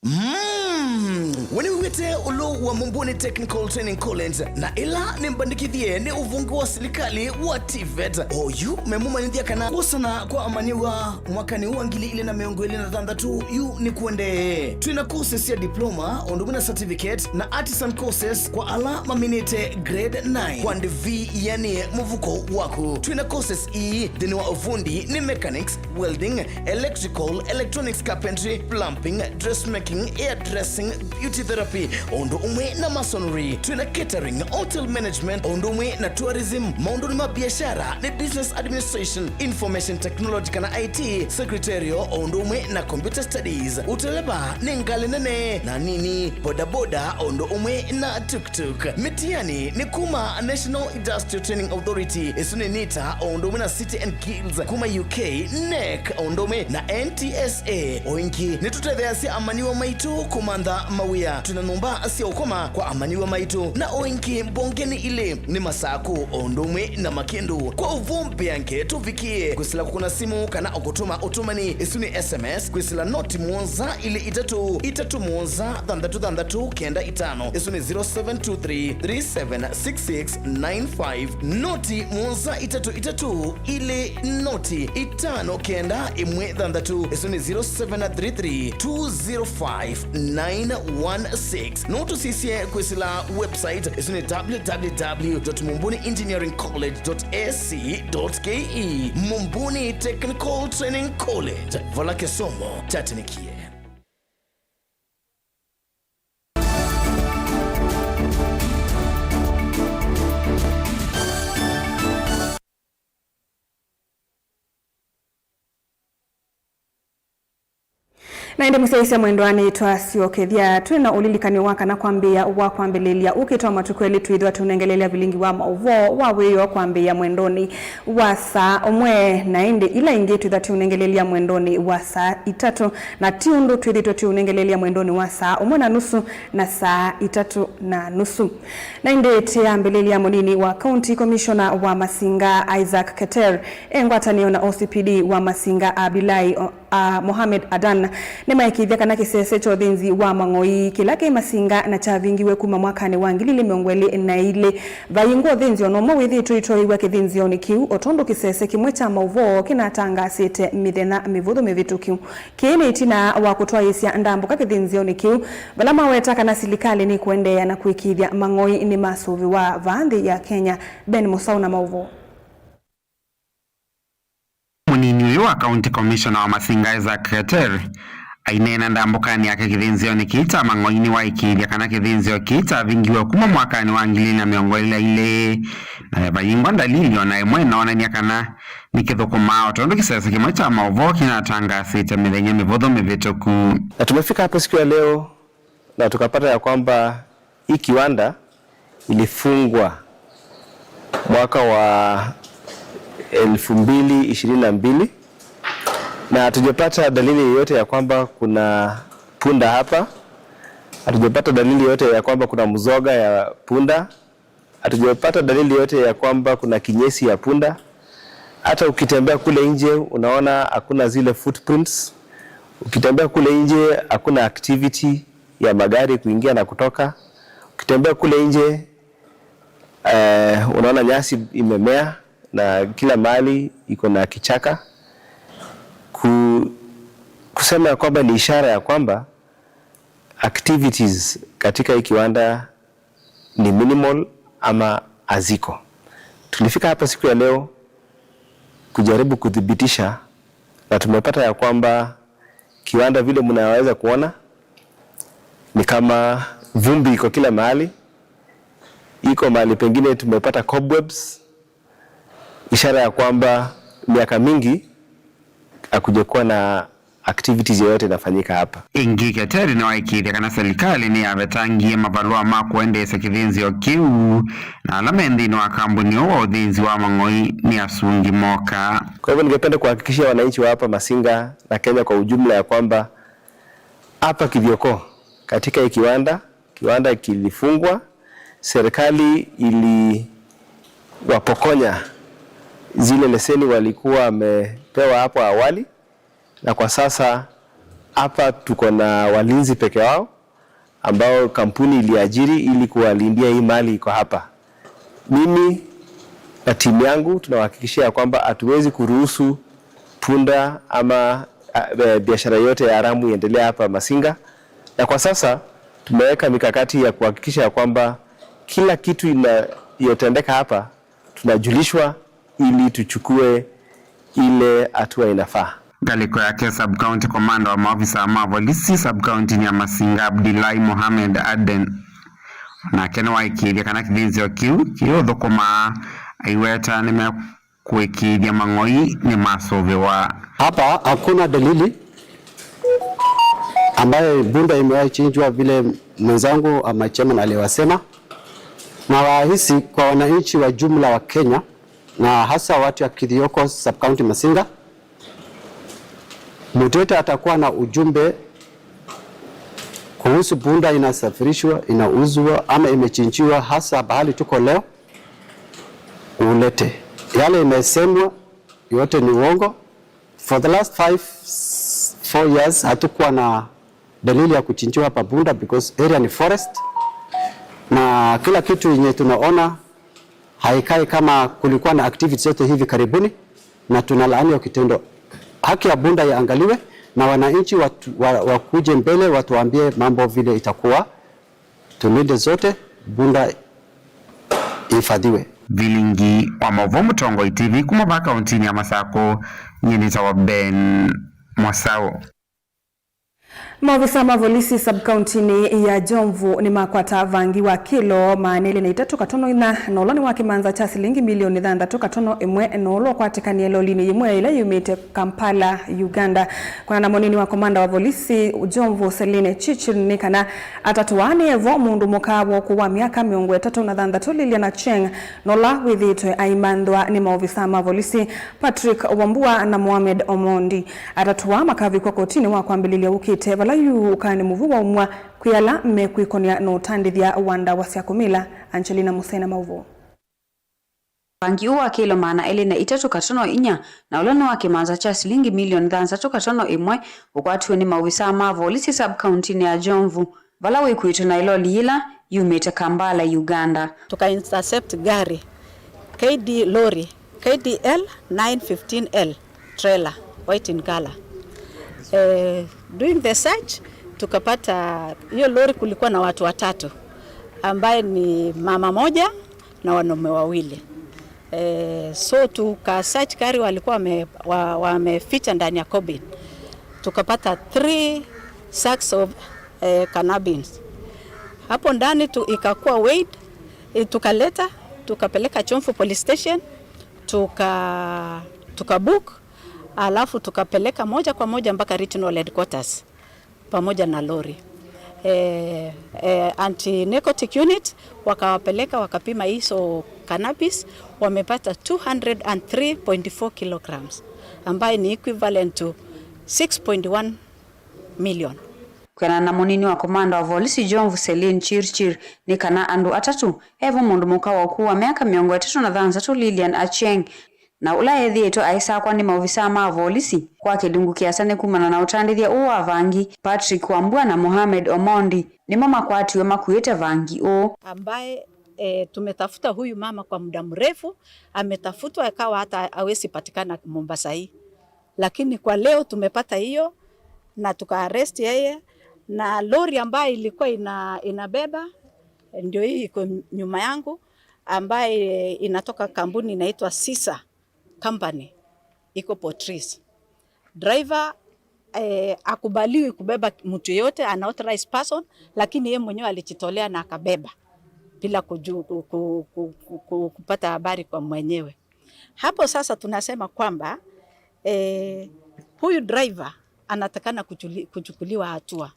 Mm. We nĩwĩw'ĩte ũlũ wa Mumbuni Technical Training College, na ĩla nĩmbandĩkĩthye nĩ ũvonge wa silikalĩ wa TVET. Oyu memũmanyĩthya kana kwosana kwa amanyĩw'a mwakanĩ wa ngili ilĩ na mĩongo ĩlĩ na thanthatũ yu nĩkũendee. Twĩ na courses sya diploma, ũndũ ũmwe na certificate, na artisan courses kwa ala maminĩte grade nine kwa ndĩvi yanĩe mũvuko waku. Twĩ na courses ii nthĩnĩ wa ũvundi nĩ mechanics, welding, electrical, electronics, carpentry, plumbing, dressmaking, hairdressing, beauty therapy, o ũndũ ũmwe na masonry. Twĩna catering, hotel management, o ũndũ ũmwe na tourism. Maũndũnĩ ma biashara nĩ business administration, information technology kana I T, secretarial, o ũndũ ũmwe na computer studies. Ũteleva nĩ ngalĩ nene na nini, bodaboda, o ũndũ ũmwe na tuk-tuk. Mĩtianĩ nĩ kuma National Industrial Training Authority, ĩsu nĩ NITA, o ũndũ ũmwe na City and Guilds kuma U K, nec, o ũndũ ũmwe na N T S A. O ĩngĩ, nĩtũtetheeasya amanyĩw'a maitũ kũmantha mawĩa. Twĩna nyũmba sya ũkoma kwa amanyĩw'a maitũ, na o ĩngĩ mbongenĩ ilĩ nĩ Masakũ o ũndũ ũmwe na Makĩndũ. Kwa ũvoo mbeange, tũvikĩe kwĩsĩla kũkũna simũ kana o kũtũma ũtũmani, ĩsu nĩ S M S, kwĩsĩla noti mũonza ilĩ itatũ itatũ mũonza thanthatũ thanthatũ kenda itano, ĩsu nĩ zero seven two three three seven six six nine five, noti mũonza itatũ itatũ ilĩ noti itano kenda ĩmwe thanthatũ, ĩsu nĩ zero seven three three two zero five nine one six. No tũsisye kwĩsĩla website, ĩsu nĩ W W W dot mumbuni engineering college dot A C dot K E. Mumbuni Technical Training College, vala kĩsomo kyatĩnĩkie. Na ĩndĩ mũsyaĩĩsya mwendwa, nĩtwasyokethya twĩ na ũlilikany'o wa kana kwambĩĩa wa kwambĩlĩlya ũkĩte wa matukũ elĩ twĩthwa tũnengeleelya vilingi wa maũvoo wa wĩoo kwambĩĩa mwendonĩ wa saa ũmwe, na ĩndĩ ila ingĩ twĩthwa tũnengeleelya mwendonĩ wa saa itatũ, na ti ũndũ twĩthĩtwe tũnengeleelya mwendonĩ wa saa ũmwe na nusu na saa itatũ na nusu. Na ĩndĩ tĩambĩlĩlya, mũnini wa County Commissioner wa Masinga, Isaac Keter, e ngwatanĩo na O C P D wa Masinga, Abdulahi O-, a, Mohamed Adan, nĩmaĩkĩĩthya kana kĩsese kya ũthĩnzi wa mang'oi kĩla kĩ Masinga na kyavingiwe kuma mwakanĩ wa ngili ilĩ mĩongo ĩlĩ na ilĩ, vayingwa ũthĩnzi o na ũmwe wĩthĩĩtwe ũitoeew'a kĩthĩnzĩonĩ kĩu, o tondũ kĩsese kĩmwe kya maũvoo kĩnatangaasĩte mĩthenya mĩvũthũ mĩvĩtũku. Kĩĩ nĩ ĩtina wa kũtwaĩĩsya ndambũka kĩthĩnzĩonĩ kĩu, vala maweta kana silikalĩ nĩkũendeea na kũĩkĩĩthya mang'oi nĩmasũvĩwa vaa nthĩ ya Kenya. Ben Mũsaũ na maũvoo. Mũnini ũyũ wa County Commissioner wa Masinga, Isaac Keter, aineena ndambũkanĩ yake kĩthĩnzĩonĩ kĩĩ kya mang'oi, nĩwaĩkĩĩthya kana kĩthĩnzĩo kĩĩ kyavingiwe kuma mwakanĩ wa ngili ilĩ na mĩongo ĩlĩ na ilĩ, na vayingwa ndalili o na ĩmwe ĩnoonany'a kana nĩkĩthũkũmaa, o tondũ kĩsese kĩmwe kya maũvoo kĩnatangaasĩte mĩthenya mĩvũthũ mĩvĩtũku. Na tumefika hapa siku ya leo na tukapata ya kwamba hii kiwanda ilifungwa mwaka wa elfu mbili ishirini na mbili, na hatujapata dalili yoyote ya kwamba kuna punda hapa. Hatujapata dalili yoyote ya kwamba kuna mzoga ya punda. Hatujapata dalili yote ya kwamba kuna kinyesi ya punda. Hata ukitembea kule nje, unaona hakuna zile footprints. Ukitembea kule nje, hakuna activity ya magari kuingia na kutoka. Ukitembea kule nje, eh, unaona nyasi imemea na kila mahali iko na kichaka. Ku-, kusema ya kwamba ni ishara ya kwamba activities katika hii kiwanda ni minimal ama haziko. Tulifika hapa siku ya leo kujaribu kuthibitisha, na tumepata ya kwamba kiwanda, vile mnaweza kuona, ni kama vumbi iko kila mahali. Iko mahali pengine tumepata cobwebs, ishara ya kwamba miaka mingi hakujakuwa na activities yoyote inafanyika hapa. Ĩngĩ, Keter nĩwaĩkĩĩthya kana silikalĩ nĩyavetangie mavalũa ma kũendeesya kĩthĩnzĩo kĩu, na ala me nthĩnĩ wa kambuni ũũ wa ũthĩnzi wa mang'oi nĩ asungi moka. Kwa hivyo, ningependa kuhakikishia wananchi wa hapa Masinga na Kenya kwa ujumla ya kwamba hapa Kithioko, katika hii kiwanda, kiwanda kilifungwa, serikali iliwapokonya zile leseni walikuwa wamepewa hapo awali, na kwa sasa hapa tuko na walinzi peke yao ambao kampuni iliajiri ili kuwalindia hii mali iko hapa. Mimi na timu yangu tunawahakikishia kwamba hatuwezi kuruhusu punda ama, a, e, biashara yote ya haramu iendelee hapa Masinga. Na kwa sasa tumeweka mikakati ya kuhakikisha ya kwamba kila kitu inayotendeka hapa tunajulishwa ili tuchukue ile hatua inafaa. Ngalĩko yake, sub-county commander wa maofisa ma volisi sub-county ya Masinga, Abdullahi Mohamed Aden, Nake nĩwaĩkĩĩthya kana kĩthĩnzĩo kĩu kĩũthũkũma, aiweta nĩmekũĩkĩĩthya mang'oi nĩmasũvĩwa. Hapa hakuna dalili ambayo bunda imewahi chinjwa vile mwenzangu ama chairman aliwasema, na wahisi kwa wananchi wa jumla wa Kenya na hasa watu ya Kithioko sub-county Masinga, mtu yote atakuwa na ujumbe kuhusu bunda inasafirishwa, inauzwa ama imechinjiwa hasa bahali tuko leo, ulete. Yale imesemwa yote ni uongo. For the last five, four years hatukuwa na dalili ya kuchinjiwa hapa bunda because area ni forest, na kila kitu yenye tunaona haikai kama kulikuwa na activities zote hivi karibuni, na tunalaani hiyo kitendo. Haki ya bunda iangaliwe na wananchi watu, wa, wakuje mbele watuambie mambo vile itakuwa, tulinde zote, bunda ihifadhiwe. Vilingi wa maũvoo Mũtongoi T V kuma vaa kauntinĩ ya Masakũ, nyie nĩtawa Ben Mwasau. Maovisa ma volisi sub-kauntinĩ ya Jomvu nĩmakwata vangi wa kĩlo maana elĩ na itatũ katono inya, na ũla nĩ wa kĩmanza kya silingi milioni thanthatũ katono ĩmwe, na ũla ũkwatĩkanie lolinĩ yĩmwe ĩla yumĩte Kampala, Uganda. Kũna na mũnini wa komanda wa volisi Jomvu, Celine Chirchir, nĩ kana atatũ aa nĩ vo mũndũ mũka wa ũkũũ wa myaka mĩongo ĩtatũ na thanthatũ, Lilian Achieng, na ũla wĩthĩĩtwe aimanthwa nĩ maovisa ma volisi, Patrick Wambua na Mohamed Omondi. Atatũ aa makavikwa kotinĩ wa kwambĩlĩlya ũkĩte, vala yu ũkaanĩ mũvyũ waumw'a kwĩ ala mekwĩkonĩa na ũtandĩthya wa ndawa sya kũmila. Angelina Musena maũvoo. Vangi ũũ wa kĩlo maana elĩ na itatũ katono inya, na ũla nĩ wa kĩmanza kya silingi milioni thanthatũ katono ĩmwe, ũkwatiwe nĩ maovisaa ma volisi sub-kauntinĩ ya Jomvu, vala wĩkuĩtwe na ĩloli yĩla yumĩte Kampala, Uganda. Tuka intercept gari K D, lori K D L nine fifteen L, trailer, white in color. Eh, doing the search, tukapata hiyo lori kulikuwa na watu watatu, ambaye ni mama moja na wanaume wawili. Eh, so tuka search gari walikuwa wame-, wa-, wameficha ndani ya cabin. Tukapata three sacks of, eh, cannabis. Hapo ndani tu, ikakuwa weighed, eh, tukaleta, tukapeleka Jomvu Police Station, tuka, tuka book, alafu tukapeleka moja kwa moja mpaka regional headquarters pamoja na lori. Eh, eh, anti-narcotic unit wakawapeleka, wakapima hizo cannabis, wamepata two hundred and three point four kilograms, ambaye ni equivalent to six point one million. Kwĩanana na mũnini wa komanda wa volisi Jomvu, Celine Chirchir, nĩ kana andũ atatũ, evo mũndũ mũka wa ũkũũ wa myaka mĩongo ĩtatũ na thanthatũ, Lilian Achieng, na ũla ethĩĩtwe aisakwa nĩ maovisaa ma volisi kwa kĩlungu kĩasa nĩ kumana na ũtandĩthya ũũ wa vangi, Patrick Wambua na Mohamed Omondi, nĩmo makwatiwe makuĩte vangi ũũ. Ambaye, eh, tumetafuta huyu mama kwa muda mrefu, ametafutwa ikawa hata hawezi patikana Mombasa hii. Lakini kwa leo tumepata hiyo na tuka arrest yeye, na lori ambayo ilikuwa ina-, inabeba, ndio hii iko nyuma yangu, ambaye inatoka kampuni inaitwa Sisa Company, iko Port Reitz. Driver, eh, akubaliwi kubeba mtu yeyote, an authorized person, lakini yeye mwenyewe alijitolea na akabeba bila kuju-, ku-, ku-, ku-, ku-, ku-, kupata habari kwa mwenyewe. Hapo sasa tunasema kwamba, eh, huyu driver anatakana kuchuli-, kuchukuliwa hatua.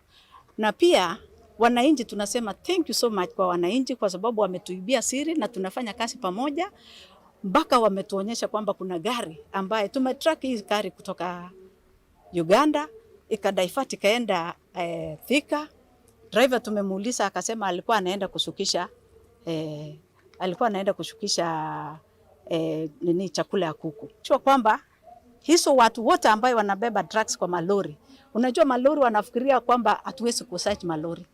Na pia wananchi tunasema thank you so much kwa wananchi kwa sababu wametuibia siri na tunafanya kazi pamoja mpaka wametuonyesha kwamba kuna gari ambaye tumetrack hii gari kutoka Uganda, ikadivert ikaenda, eh, Thika. Driver tumemuuliza akasema alikuwa anaenda kushukisha, eh, alikuwa anaenda kushukisha, eh, nini, chakula ya kuku. Jua kwamba hizo watu wote ambayo wanabeba drugs kwa malori, unajua malori wanafikiria kwamba hatuwezi kusearch malori.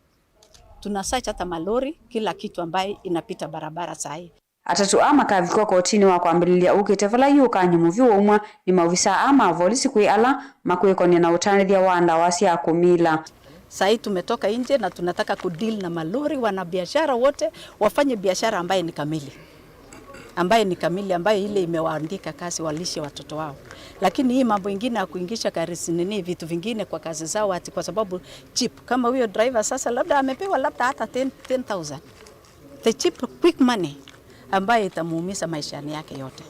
Tuna search hata malori, kila kitu ambayo inapita barabara saa hii. Atatũ aa makavikwa kotinĩ wa kwambĩlĩlya ũkĩte vala yu ũkany'o mũvyũ waumw'a nĩ maovisaa aa ma volisi kwĩ ala makwĩkonĩa na ũtandĩthya wa ndawa sya kũmila. Saa hii tumetoka nje na tunataka kudeal na malori, wanabiashara wote wafanye biashara ambaye ni kamili. Ambaye ni kamili, ambaye ile imewaandika kazi walishe watoto wao. Lakini hii mambo ingine ya kuingisha gari nini, vitu vingine kwa kazi zao ati kwa sababu cheap. Kama huyo driver sasa labda amepewa labda hata ten, ten thousand. The cheap, quick money ambayo itamuumiza maishani yake yote.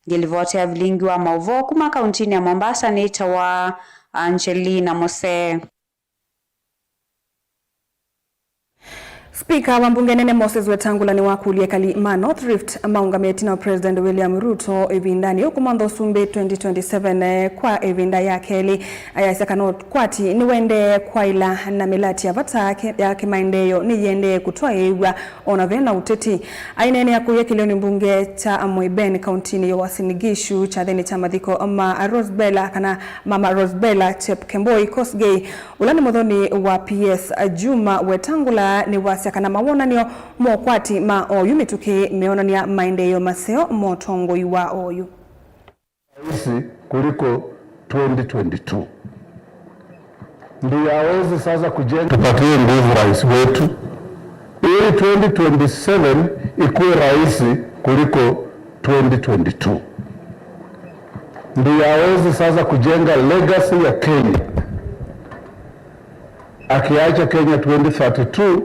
Ngĩlivoti ya vilingi wa maũvoo kuma kauntinĩ ya Mombasa nĩtawa Angelina Mose. Spika wa mbunge nene Moses Wetangula nĩwakũlya ekali ma North Rift maũngame ĩtina wa President William Ruto ĩvindanĩ yĩu kũmantha ũsumbĩ twenty twenty-seven, eh, kwa ĩvinda ya kelĩ. Ayasya kana ũkwati nĩwendee kwaĩla na mĩlati ya vata ya kĩ-, ya kĩmaendeeo nĩyĩendee kũtwaĩĩw'a ona ve na ũteti. Aineenea kũya kĩlĩonĩ mbunge kya Amoiben kauntinĩ ya Uasin Gishu kyathĩnĩ kya mathiko ma Rosbella kana Mama Rosbella Chepkemboi Kosgei, ũla nĩ mũthoni wa P S Juma Wetangula, nĩwasya kana mawonany'o ma ũkwati ma oyu mĩtũkĩ meonany'a maendeeo maseo ma ũtongoi wa oyu. Rahisi kuliko twenty twenty-two. Ndio aweze sasa kujenga. Tupatie nguvu rais wetu ili twenty twenty-seven ikuwe rahisi kuliko twenty twenty-two. Ndio aweze sasa kujenga legacy ya Kenya. Akiacha Kenya twenty thirty-two,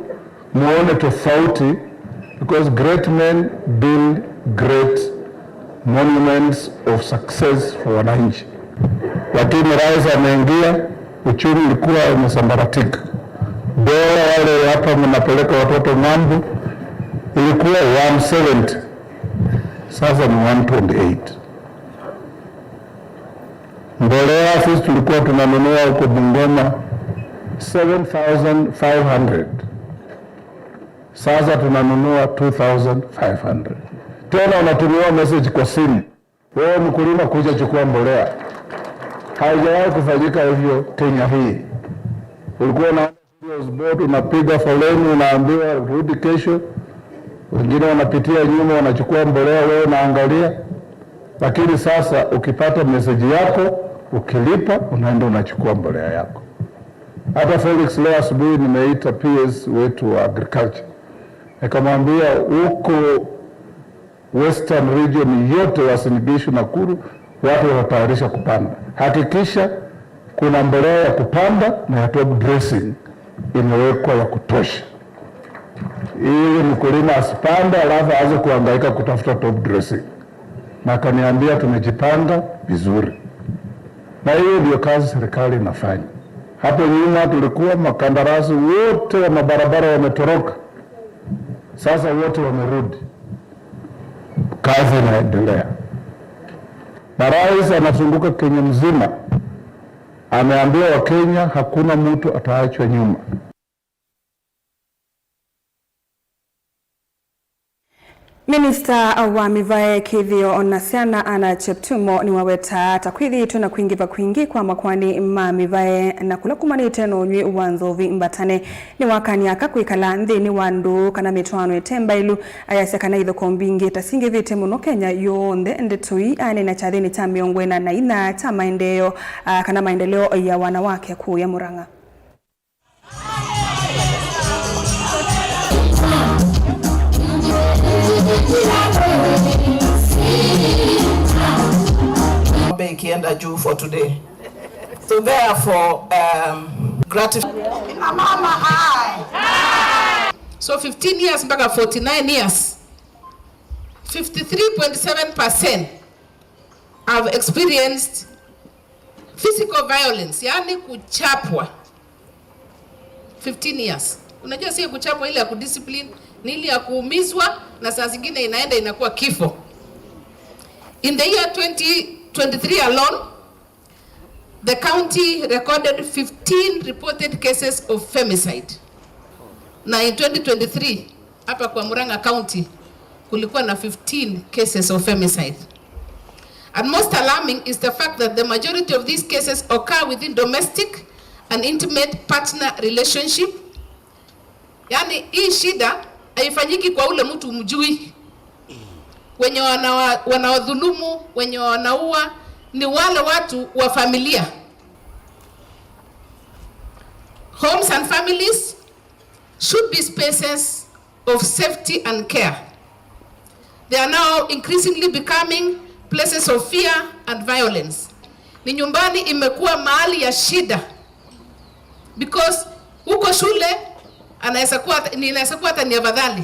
muone tofauti, because great men build great monuments of success for wananchi. Lakini rais ameingia, uchumi ulikuwa umesambaratika. Dola wale hapa mnapeleka watoto ng'ambo, ilikuwa one seventy, sasa ni one twenty-eight. Mbolea sisi tulikuwa tunanunua huko Bungoma seven thousand five hundred. Sasa tunanunua two thousand five hundred. Tena unatumiwa message kwa simu. Wewe mkulima, kuja chukua mbolea. Haijawahi kufanyika hivyo Kenya hii. Ulikuwa unaenda cereals board, unapiga foleni, unaambiwa rudi kesho. Wengine wanapitia nyuma, wanachukua mbolea, wewe unaangalia. Lakini sasa ukipata message yako, ukilipa, unaenda unachukua mbolea yako. Hata Felix, leo asubuhi nimeita P S wetu wa agriculture. Nikamwambia, huko Western region yote, Uasin Gishu, Nakuru, watu wanatayarisha kupanda. Hakikisha kuna mbolea ya kupanda na ya top dressing imewekwa ya kutosha, ili mkulima asipande alafu aanze kuhangaika kutafuta top dressing. Na akaniambia tumejipanga vizuri, na hiyo ndio kazi serikali inafanya. Hapo nyuma tulikuwa makandarasi wote wa mabarabara wametoroka, sasa wote wamerudi, kazi inaendelea. Na rais anazunguka Kenya mzima, ameambia Wakenya hakuna mtu ataachwa nyuma. Minista wa mĩvae, kĩthĩo na syana, Anna Cheptumo, nĩwawetaa ta kwĩthĩĩtwe na kwingĩva kwingĩ kwa makoani ma mĩvae, na kũla kumanĩte na ũnyw'ĩ wa nzovi mbatane. Nĩwakany'a aka kwĩkala nthĩnĩ wa ndũũ kana mĩtwaano ĩte mbaĩlu. Ayasya kana ithokoo mbingĩ ta singĩvĩte mũno Kenya yonthe. Ndeto ii aneena kyathĩnĩ kya mĩongo ĩna na inya kya maendeeo, a, kana maendeleo ya wanawake kũũya Murang'a. Ng'ombe ikienda juu for today. So therefore, um, gratif- Mama hai. So fifteen years mpaka forty-nine years, fifty-three point seven percent have experienced physical violence, yani kuchapwa. Fifteen years. Unajua sio kuchapwa ile ya kudiscipline, ni ile ya kuumizwa na saa zingine inaenda inakuwa kifo. In the year twenty twenty-three alone, the county recorded fifteen reported cases of femicide. Na in twenty twenty-three, hapa kwa Murang'a County, kulikuwa na fifteen cases of femicide. And most alarming is the fact that the majority of these cases occur within domestic and intimate partner relationship. Yaani, hii shida haifanyiki kwa ule mtu mjui. Wenye wanawa-, wanaodhulumu, wenye wanaua ni wale watu wa familia. Homes and families should be spaces of safety and care. They are now increasingly becoming places of fear and violence. Ni nyumbani imekuwa mahali ya shida, because huko shule anaweza kuwa, ninaweza kuwa hata ni afadhali,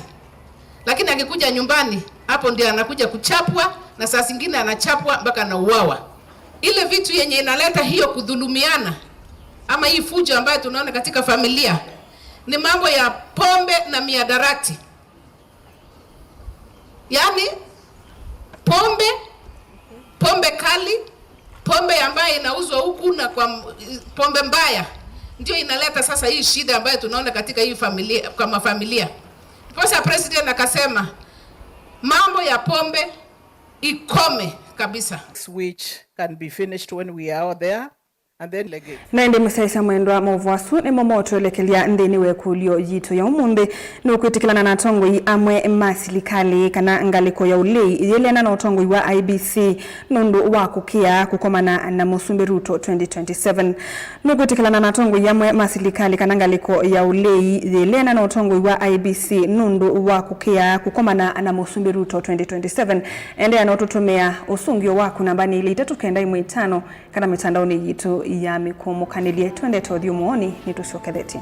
Lakini akikuja nyumbani, hapo ndio anakuja kuchapwa, na saa zingine anachapwa mpaka anauawa. Ile vitu yenye inaleta hiyo kudhulumiana, ama hii fujo ambayo tunaona katika familia, ni mambo ya pombe na miadarati. Yaani, pombe, pombe kali, pombe ambayo inauzwa huku na kwa m-, pombe mbaya, ndio inaleta sasa hii shida ambayo tunaona katika hii familia, kwa mafamilia. Ndiposa president akasema, mambo ya pombe ikome kabisa. Which can be finished when we are all there. And then legate. Na ĩndĩ mũsyaĩĩsya mwendwa, maũvoo asu nĩmo motũelekelya nthĩnĩ wa ĩkũlyo yitũ ya ũmũnthĩ. Nũkwĩtĩkĩlana na atongoi amwe ma silikalĩ kana ngalĩko ya ũlei yĩleana na ũtongoi wa I E B C nũndũ wa kũkĩa kũkomana na Mũsumbĩ Ruto twenty twenty-seven? Nũkwĩtĩkĩlana na atongoi amwe ma silikalĩ kana ngalĩko ya ũlei yĩleana na ũtongoi wa I E B C nũndũ wa kũkĩa kũkomana na Mũsumbĩ Ruto twenty twenty-seven? Endeea na ũtũtũmĩa ũsũngĩo waku nambanĩ ilĩ itatũ kenda ĩmwe itano kana mĩtandaonĩ yitũ ya mĩkũmũkanĩlye. Twendete ũthiũ mũonĩ, nĩtũsyokethetye.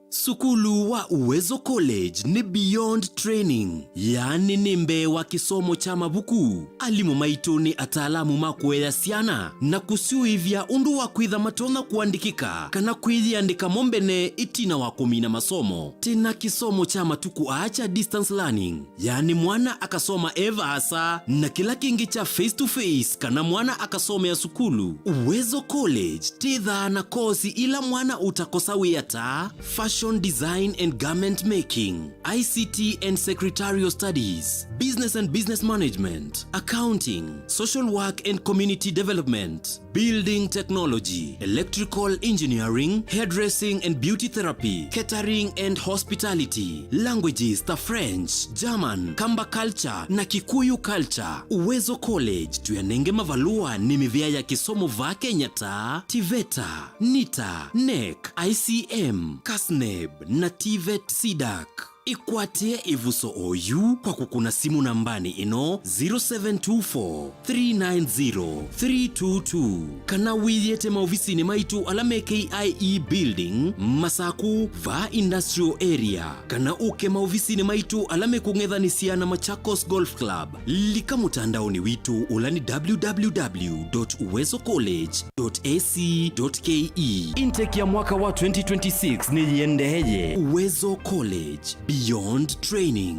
Sukulu wa Uwezo College nĩ beyond training, yaani nĩ mbee wa kĩsomo kya mavuku. Alimũ maitũ nĩ ataalamu ma kũea syana na kũsyũĩvya ũndũ wa kwĩtha matonya kũandĩkĩka kana kwĩyĩandĩka mo mbene ĩtina wa kũmina masomo. Twĩ na kĩsomo kya matukũ aa kya distance learning, yaani mwana akasoma e vaasa, na kĩla kĩngĩ kya face to face kana mwana akasomea sukulu. Uwezo College twĩthaa na kosi ila mwana ũtakosa wĩa ta fashion design and garment making, I C T and secretarial studies, business and business management, accounting, social work and community development, building technology, electrical engineering, hairdressing and beauty therapy, catering and hospitality, languages ta French, German, Kamba culture na Kikuyu culture. Uwezo College tũyanenge mavalũa nĩ mĩvĩa ya kĩsomo vaa Kenya ta TVETA, NITA, NEC, I C M, CASNEB na TVET CDAC. Ĩkwatĩe ĩvuso oyu kwa kũkũna simũ nambanĩ ĩno, zero seven two four, three nine zero, three two two, kana wĩyĩte maovisinĩ maitũ ala me K I E Building, Masaku, vaa Industrial Area, kana ũke maovisinĩ maitũ ala mekũng'ethanĩsya na Machakos Golf Club. Lika mũtandaonĩ witũ ũla nĩ W W W dot uwezo college dot A C dot K E. Intake ya mwaka wa twenty twenty-six nĩyĩendeeye. Uwezo College, beyond training.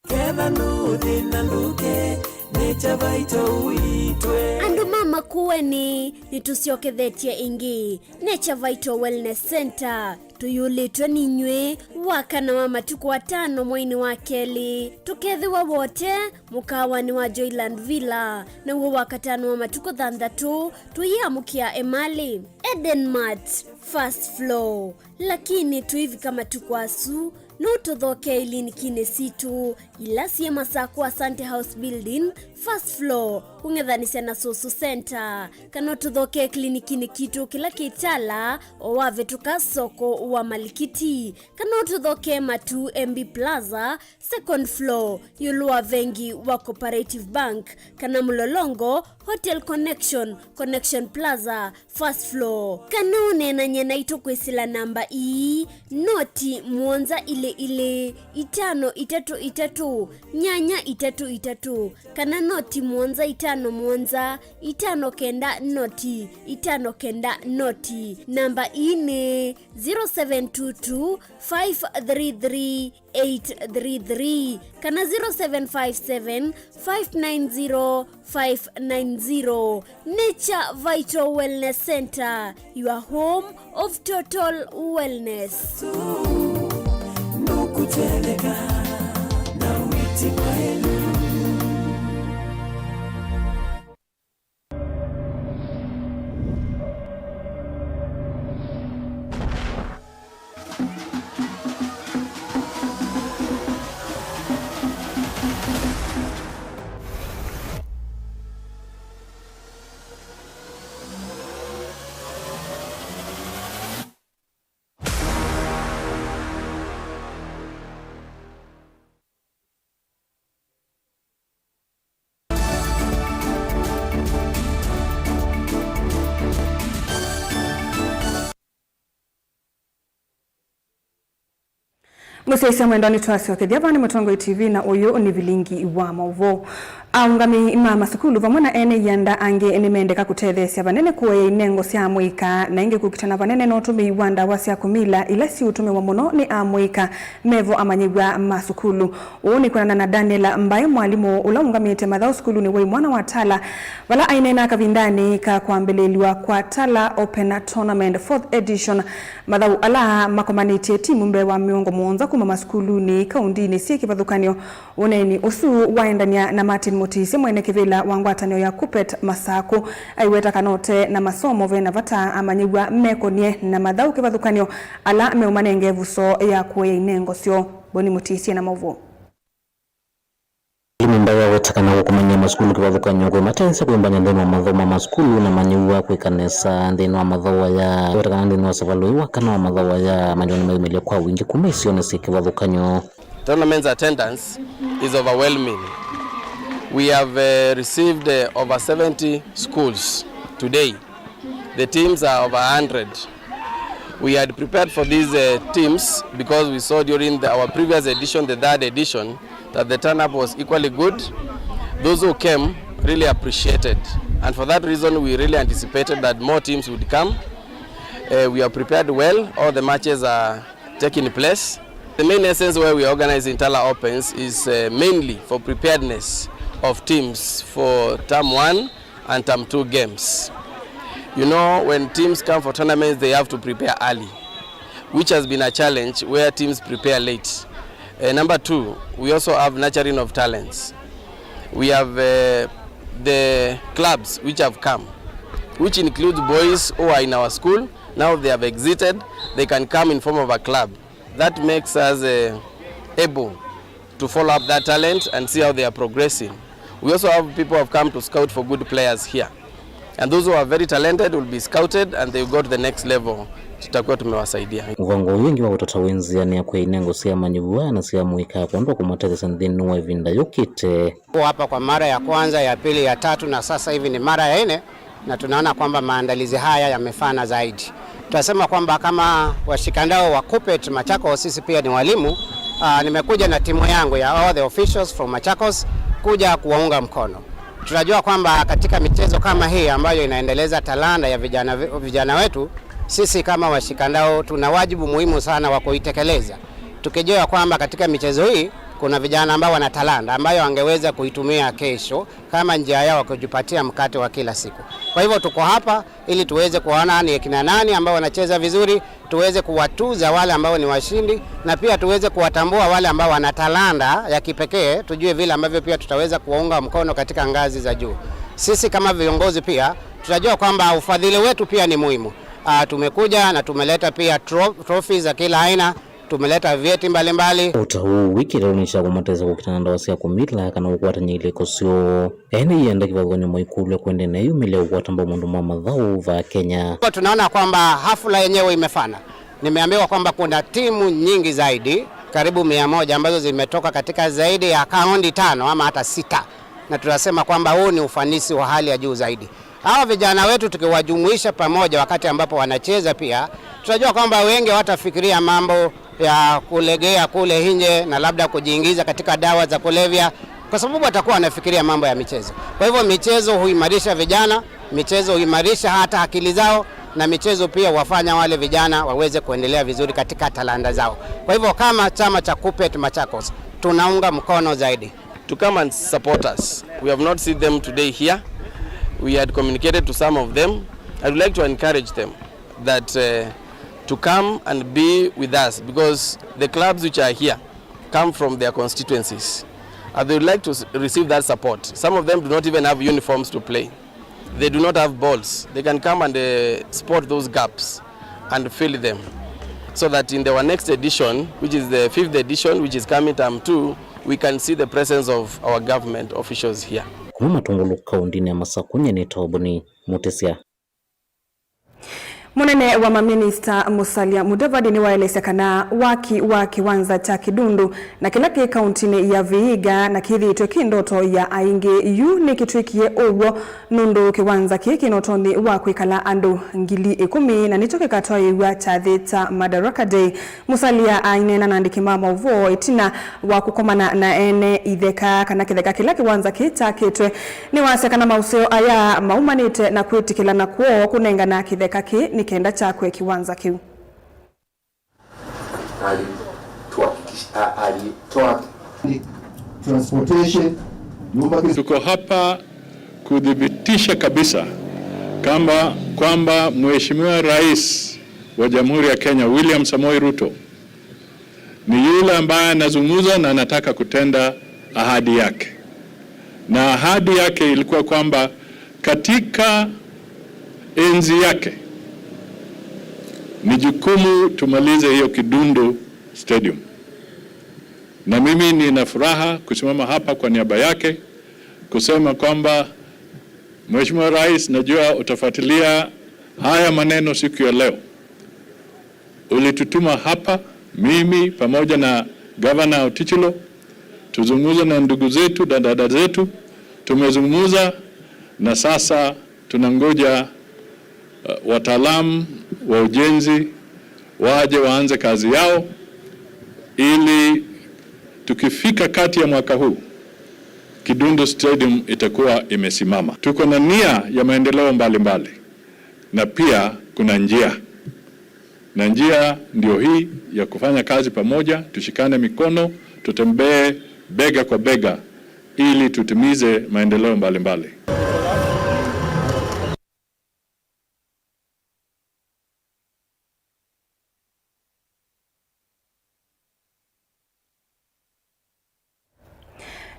Ketha ndũthĩna ndũke, Nature Vital ũitwe. Andũ ma Makueni, nĩtũsyokethetye ĩngĩ. Nature Vital Wellness Center, tũyũlĩtwe ninyw'ĩ wakana wa matukũ atano mweinĩ wa kelĩ. Tũkethĩwa Wote, mũkaawanĩ wa Joyland Villa, naw'o wakatano wa matukũ thanthatũ, tũyĩamũkĩa Emali, Eden Mart, first floor. Lakini tũivika matukũ asu, no tũthokee ilinikinĩ sitũ, ila syĩ Masaku Asante House Building, first floor, kũng'ethanĩsya na Susu Center. Kana ũtũthokee klinikinĩ kitũ kĩla kĩ Tala, o wavĩtũka soko wa Malikiti. Kana ũtũthokee Matu M B Plaza, second floor, ĩũlũ wa vengi wa Cooperative Bank. Kana Mlolongo, Hotel Connection, Connection Plaza, first floor. Kana ũneenany'e naitũ kwĩsĩla namba ii, noti mũonza ilĩ ilĩ, itano itatũ itatũ, nyanya itatũ itatũ, kana noti mũonza itano mũonza, itano kenda noti, itano kenda noti. Namba ii nĩ zero seven two two, five three three, eight three three kana zero seven five seven, five nine zero, five nine zero. Nature Vital Wellness Center, your home of total wellness. Nũkũtetheka na wĩti mwaĩlu. Mũsyaĩĩsya mwendwa, nĩtwasyokethya. Vaa nĩ Mũtongoi T V na ũyũ nĩ vilingi wa maũvoo. Aũngamĩi ma masukulu vamwe na ene ianda angĩ nĩmendeka kũtetheesya vanene kũea inengo sya amũika na ĩngĩ kũkitana vanene na ũtũmĩi wa ndawa sya kũmila ila siũtũmĩwa mũno nĩ amũika mevo amanyĩw'a ma sukulu. Ũũ nĩ kwĩanana na Daniel Mbaĩ, mwalimũ ũla ũngamĩte mathaũ sukulunĩ wa imwana wa Tala, vala aineena kavindanĩ ka kwambĩlĩlw'a kwa Tala Open Tournament fourth edition, mathaũ ala makomanĩtye timu mbee wa mĩongo mũonza kuma masukulunĩ kaundinĩ syĩ kĩvathũkany'o. Ũneeni ũsu waendany'a na Martin Mutisya, mwene kĩvĩla wa ngwatanĩo ya Kuppet Masakũ, aiweta kana ũte na masomo ve na vata amanyĩw'a mekonie na mathaũ kĩvathũkany'o ala meũmanenge ĩvuso ya kũea inengo syoo. Boni Mutisya na maũvoo. Alimũ Mbaĩ aweta kana kũkomany'a masukulu kĩvathũkany'o kwĩmatetheesya kwĩmbany'a nthĩnĩ wa mathaũ ma masukulu na manyĩw'a kwĩka nesa nthĩnĩ wa mathaũ aya. Aweta kana nthĩnĩ wa savalĩ ũyũ wa kana wa mathaũ aya, manyĩw'a nĩmeyumĩlya kwa wingĩ kuma isionĩ syĩ kĩvathũkany'o. Tournament's attendance is overwhelming. We have, uh, received, uh, over seventy schools today. The teams are over a hundred. We had prepared for these, uh, teams because we saw during the, our previous edition, the third edition, that the turn-up was equally good. Those who came really appreciated, and for that reason, we really anticipated that more teams would come. Uh, we are prepared well. All the matches are taking place. The main essence why we are organizing Tala Opens is, uh, mainly for preparedness of teams for term one and term two games. You know, when teams come for tournaments, they have to prepare early, which has been a challenge where teams prepare late. Uh, number two, we also have nurturing of talents. We have, uh, the clubs which have come, which includes boys who are in our school. Now they have exited, they can come in form of a club. That makes us, uh, able to follow up that talent and see how they are progressing. We also have people who have come to scout for good players here. And those who are very talented will be scouted and they will go to the next level. Tutakuwa tumewasaidia. Mũvango ũyũ ĩngĩ wa ũtata wĩ nzĩanĩ ya kũea inengo sya amanyĩw'a na sya amũika kwondũ wa kũmatetheesya nthĩnĩ wa ĩvinda yũkĩte. Tuko hapa kwa mara ya kwanza, ya pili, ya tatu, na sasa hivi ni mara ya nne, na tunaona kwamba maandalizi haya yamefana zaidi. Tunasema kwamba kama washikadau wa Kuppet Machakos, sisi pia ni walimu. Ah, nimekuja na timu yangu ya all the officials from Machakos kuja kuwaunga mkono. Tunajua kwamba katika michezo kama hii ambayo inaendeleza talanta ya vijana, vijana wetu, sisi kama washikadau tuna wajibu muhimu sana wa kuitekeleza, tukijua kwamba katika michezo hii kuna vijana ambao wana talanta ambayo wangeweza kuitumia kesho kama njia yao ya kujipatia mkate wa kila siku. Kwa hivyo tuko hapa ili tuweze kuona ni kina nani ambao wanacheza vizuri, tuweze kuwatuza wale ambao ni washindi, na pia tuweze kuwatambua wale ambao wana talanta ya kipekee, tujue vile ambavyo pia tutaweza kuwaunga mkono katika ngazi za juu. Sisi kama viongozi pia tutajua kwamba ufadhili wetu pia ni muhimu. Ah, tumekuja na tumeleta pia tro-, trophies za kila aina, tumeleta vyeti mbalimbali. Ũtao ũũ wĩkĩte ũnĩ sya kũmatetheesya kũkitana na ndawa sya kũmila kana kũkwatany'a ilĩko syoo. Ene ianda kĩvathũkany'o maikũlw'a kũendeea na ĩyumĩlya kũkwata mbau maũndũ ma mathaũ vaa Kenya. Kwa tunaona kwamba hafla yenyewe imefana. Nimeambiwa kwamba kuna timu nyingi zaidi, karibu mia moja, ambazo zimetoka katika zaidi ya kaunti tano ama hata sita. Na tunasema kwamba huu ni ufanisi wa hali ya juu zaidi. Hawa vijana wetu tukiwajumuisha pamoja wakati ambapo wanacheza pia, tutajua kwamba wengi watafikiria mambo ya kulegea kule nje na labda kujiingiza katika dawa za kulevya, kwa sababu watakuwa wanafikiria mambo ya michezo. Kwa hivyo michezo huimarisha vijana, michezo huimarisha hata akili zao, na michezo pia huwafanya wale vijana waweze kuendelea vizuri katika talanta zao. Kwa hivyo kama chama cha Kuppet Machakos, tunaunga mkono zaidi. To come and support us. We have not seen them today here. We had communicated to some of them. I would like to encourage them that, uh, to come and be with us, because the clubs which are here come from their constituencies. And they would like to s-, receive that support. Some of them do not even have uniforms to play. They do not have balls. They can come and, uh, spot those gaps and fill them, so that in our next edition, which is the fifth edition, which is coming term two, we can see the presence of our government officials here. Kuma Matungulu, kaundinĩ ya Masakũ, nyie nĩ Toboni Mutisya. Mũnene wa maminista Musalia Mudavadi nĩwaelesya kana waki wa kĩwanza kya Kĩdundu na kĩla kĩ kauntinĩ ya Vihiga na kĩthĩĩtwe kĩ ndoto ya aingĩ yu nĩkĩtw'ĩkie ũw'o, nũndũ kĩwanza kĩĩ kĩ na ũtonyi wa kwĩkala andũ ngili ĩkũmi na nĩkyo kĩkatwaĩĩw'a kyathĩ kya Madaraka Day. Musalia aineena na andĩki ma maũvoo ĩtina wa kũkomana na ene itheka kana kĩtheka kĩla kĩwanza kĩĩ kyakĩtwe. Nĩwasya kana maũseo aya maumanĩte na kwĩtĩkĩlana kwoo kũnengana kĩtheka kĩĩ nĩ kenda kyakwe kĩwanza kĩu. Alituhakikisha, a-, alitoa transportation, nyumba kiz- Tuko hapa kuthibitisha kabisa kamba, kwamba Mheshimiwa Rais wa Jamhuri ya Kenya, William Samoei Ruto, ni yule ambaye anazungumza na anataka kutenda ahadi yake. Na ahadi yake ilikuwa kwamba katika enzi yake, ni jukumu tumalize hiyo Kidundu Stadium. Na mimi nina furaha kusimama hapa kwa niaba yake kusema kwamba, Mheshimiwa Rais, najua utafuatilia haya maneno siku ya leo. Ulitutuma hapa, mimi pamoja na Gavana Otichilo, tuzungumze na ndugu zetu na dada zetu. Tumezungumza na sasa tunangoja, uh, wataalamu wa ujenzi waje waanze kazi yao, ili tukifika kati ya mwaka huu, Kidundu Stadium itakuwa imesimama. Tuko na nia ya maendeleo mbalimbali, na pia kuna njia. Na njia ndio hii ya kufanya kazi pamoja, tushikane mikono, tutembee bega kwa bega ili tutimize maendeleo mbalimbali.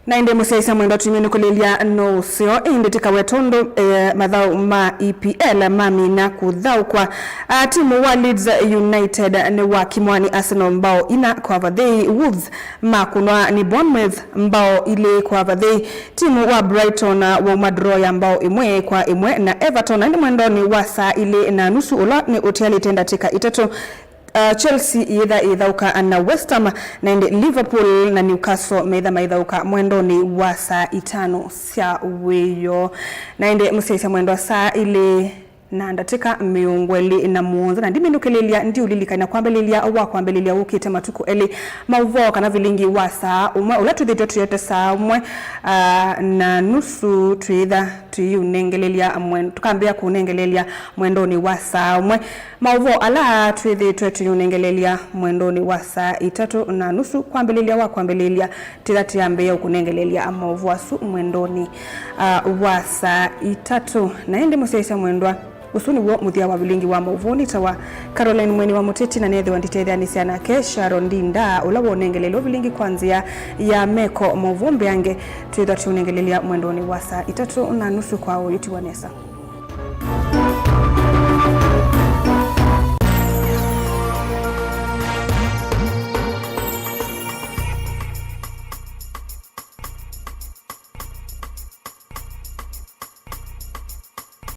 Na ĩndĩ mũsyaĩĩsya mwendwa, tũimie nĩ kũlĩlya no ũseo, ĩndĩ tĩkawe tondũ, eh, mathaũ ma E P L mamina kũthaũkwa. Ah, timu wa Leeds United nĩwakimwa nĩ Arsenal mbao ina kwa vathei. Wolves makũnwa nĩ Bournemouth mbao ilĩ kwa vathei. Timu wa Brighton, ah, wauma draw ya mbao ĩmwe kwa ĩmwe na Everton, na ĩndĩ mwendonĩ wa saa ilĩ na nusu, ũla nĩ ũtialĩte ndatĩka itatũ, Uh, Chelsea ĩyĩtha ĩithaũka na West Ham, na ĩndĩ Liverpool na Newcastle meitha maithaũka mwendonĩ wa saa itano sya wĩoo. Na ĩndĩ mũsyaĩĩsya mwendwa, saa ilĩ na ndatĩka mĩongo ĩlĩ na mũonza, na ndiminũkĩlĩlya, ndiũlilikana kwambĩlĩlya wa kwambĩlĩlya wũkĩte matukũ elĩ ma ũvoo kana vilingi wa saa ũmwe, ũla twĩthĩtwe tũyete saa ũmwe, uh, na nusu, twĩtha tũiũnengelelya mwen-, tũkambĩa kũnengelelya mwendonĩ wa saa ũmwe. Maũvoo ala twĩthĩtwe tũyũnengelelya mwendonĩ wa saa itatũ na nusu, kwambĩlĩlya wa kwambĩlĩlya, tĩtha tĩambĩĩa ũkũnengelelya maũvoo asu mwendonĩ, ah, wa saa itatũ. Na ĩndĩ mũsyaĩĩsya mwendwa, ũsu nĩw'o mũthya wa vilingi wa maũvoo. Nĩtawa Caroline Mweni wa Mũteti, na neethĩwa nditetheanĩsya nake Sharon Ndinda, ũla wonengelelwe vilingi kwa nzĩa ya meko maũvoo mbeange, twĩtha tũyũnengelelya mwendonĩ wa saa itatũ na nusu kwa ũyũ. Tiwa nesa.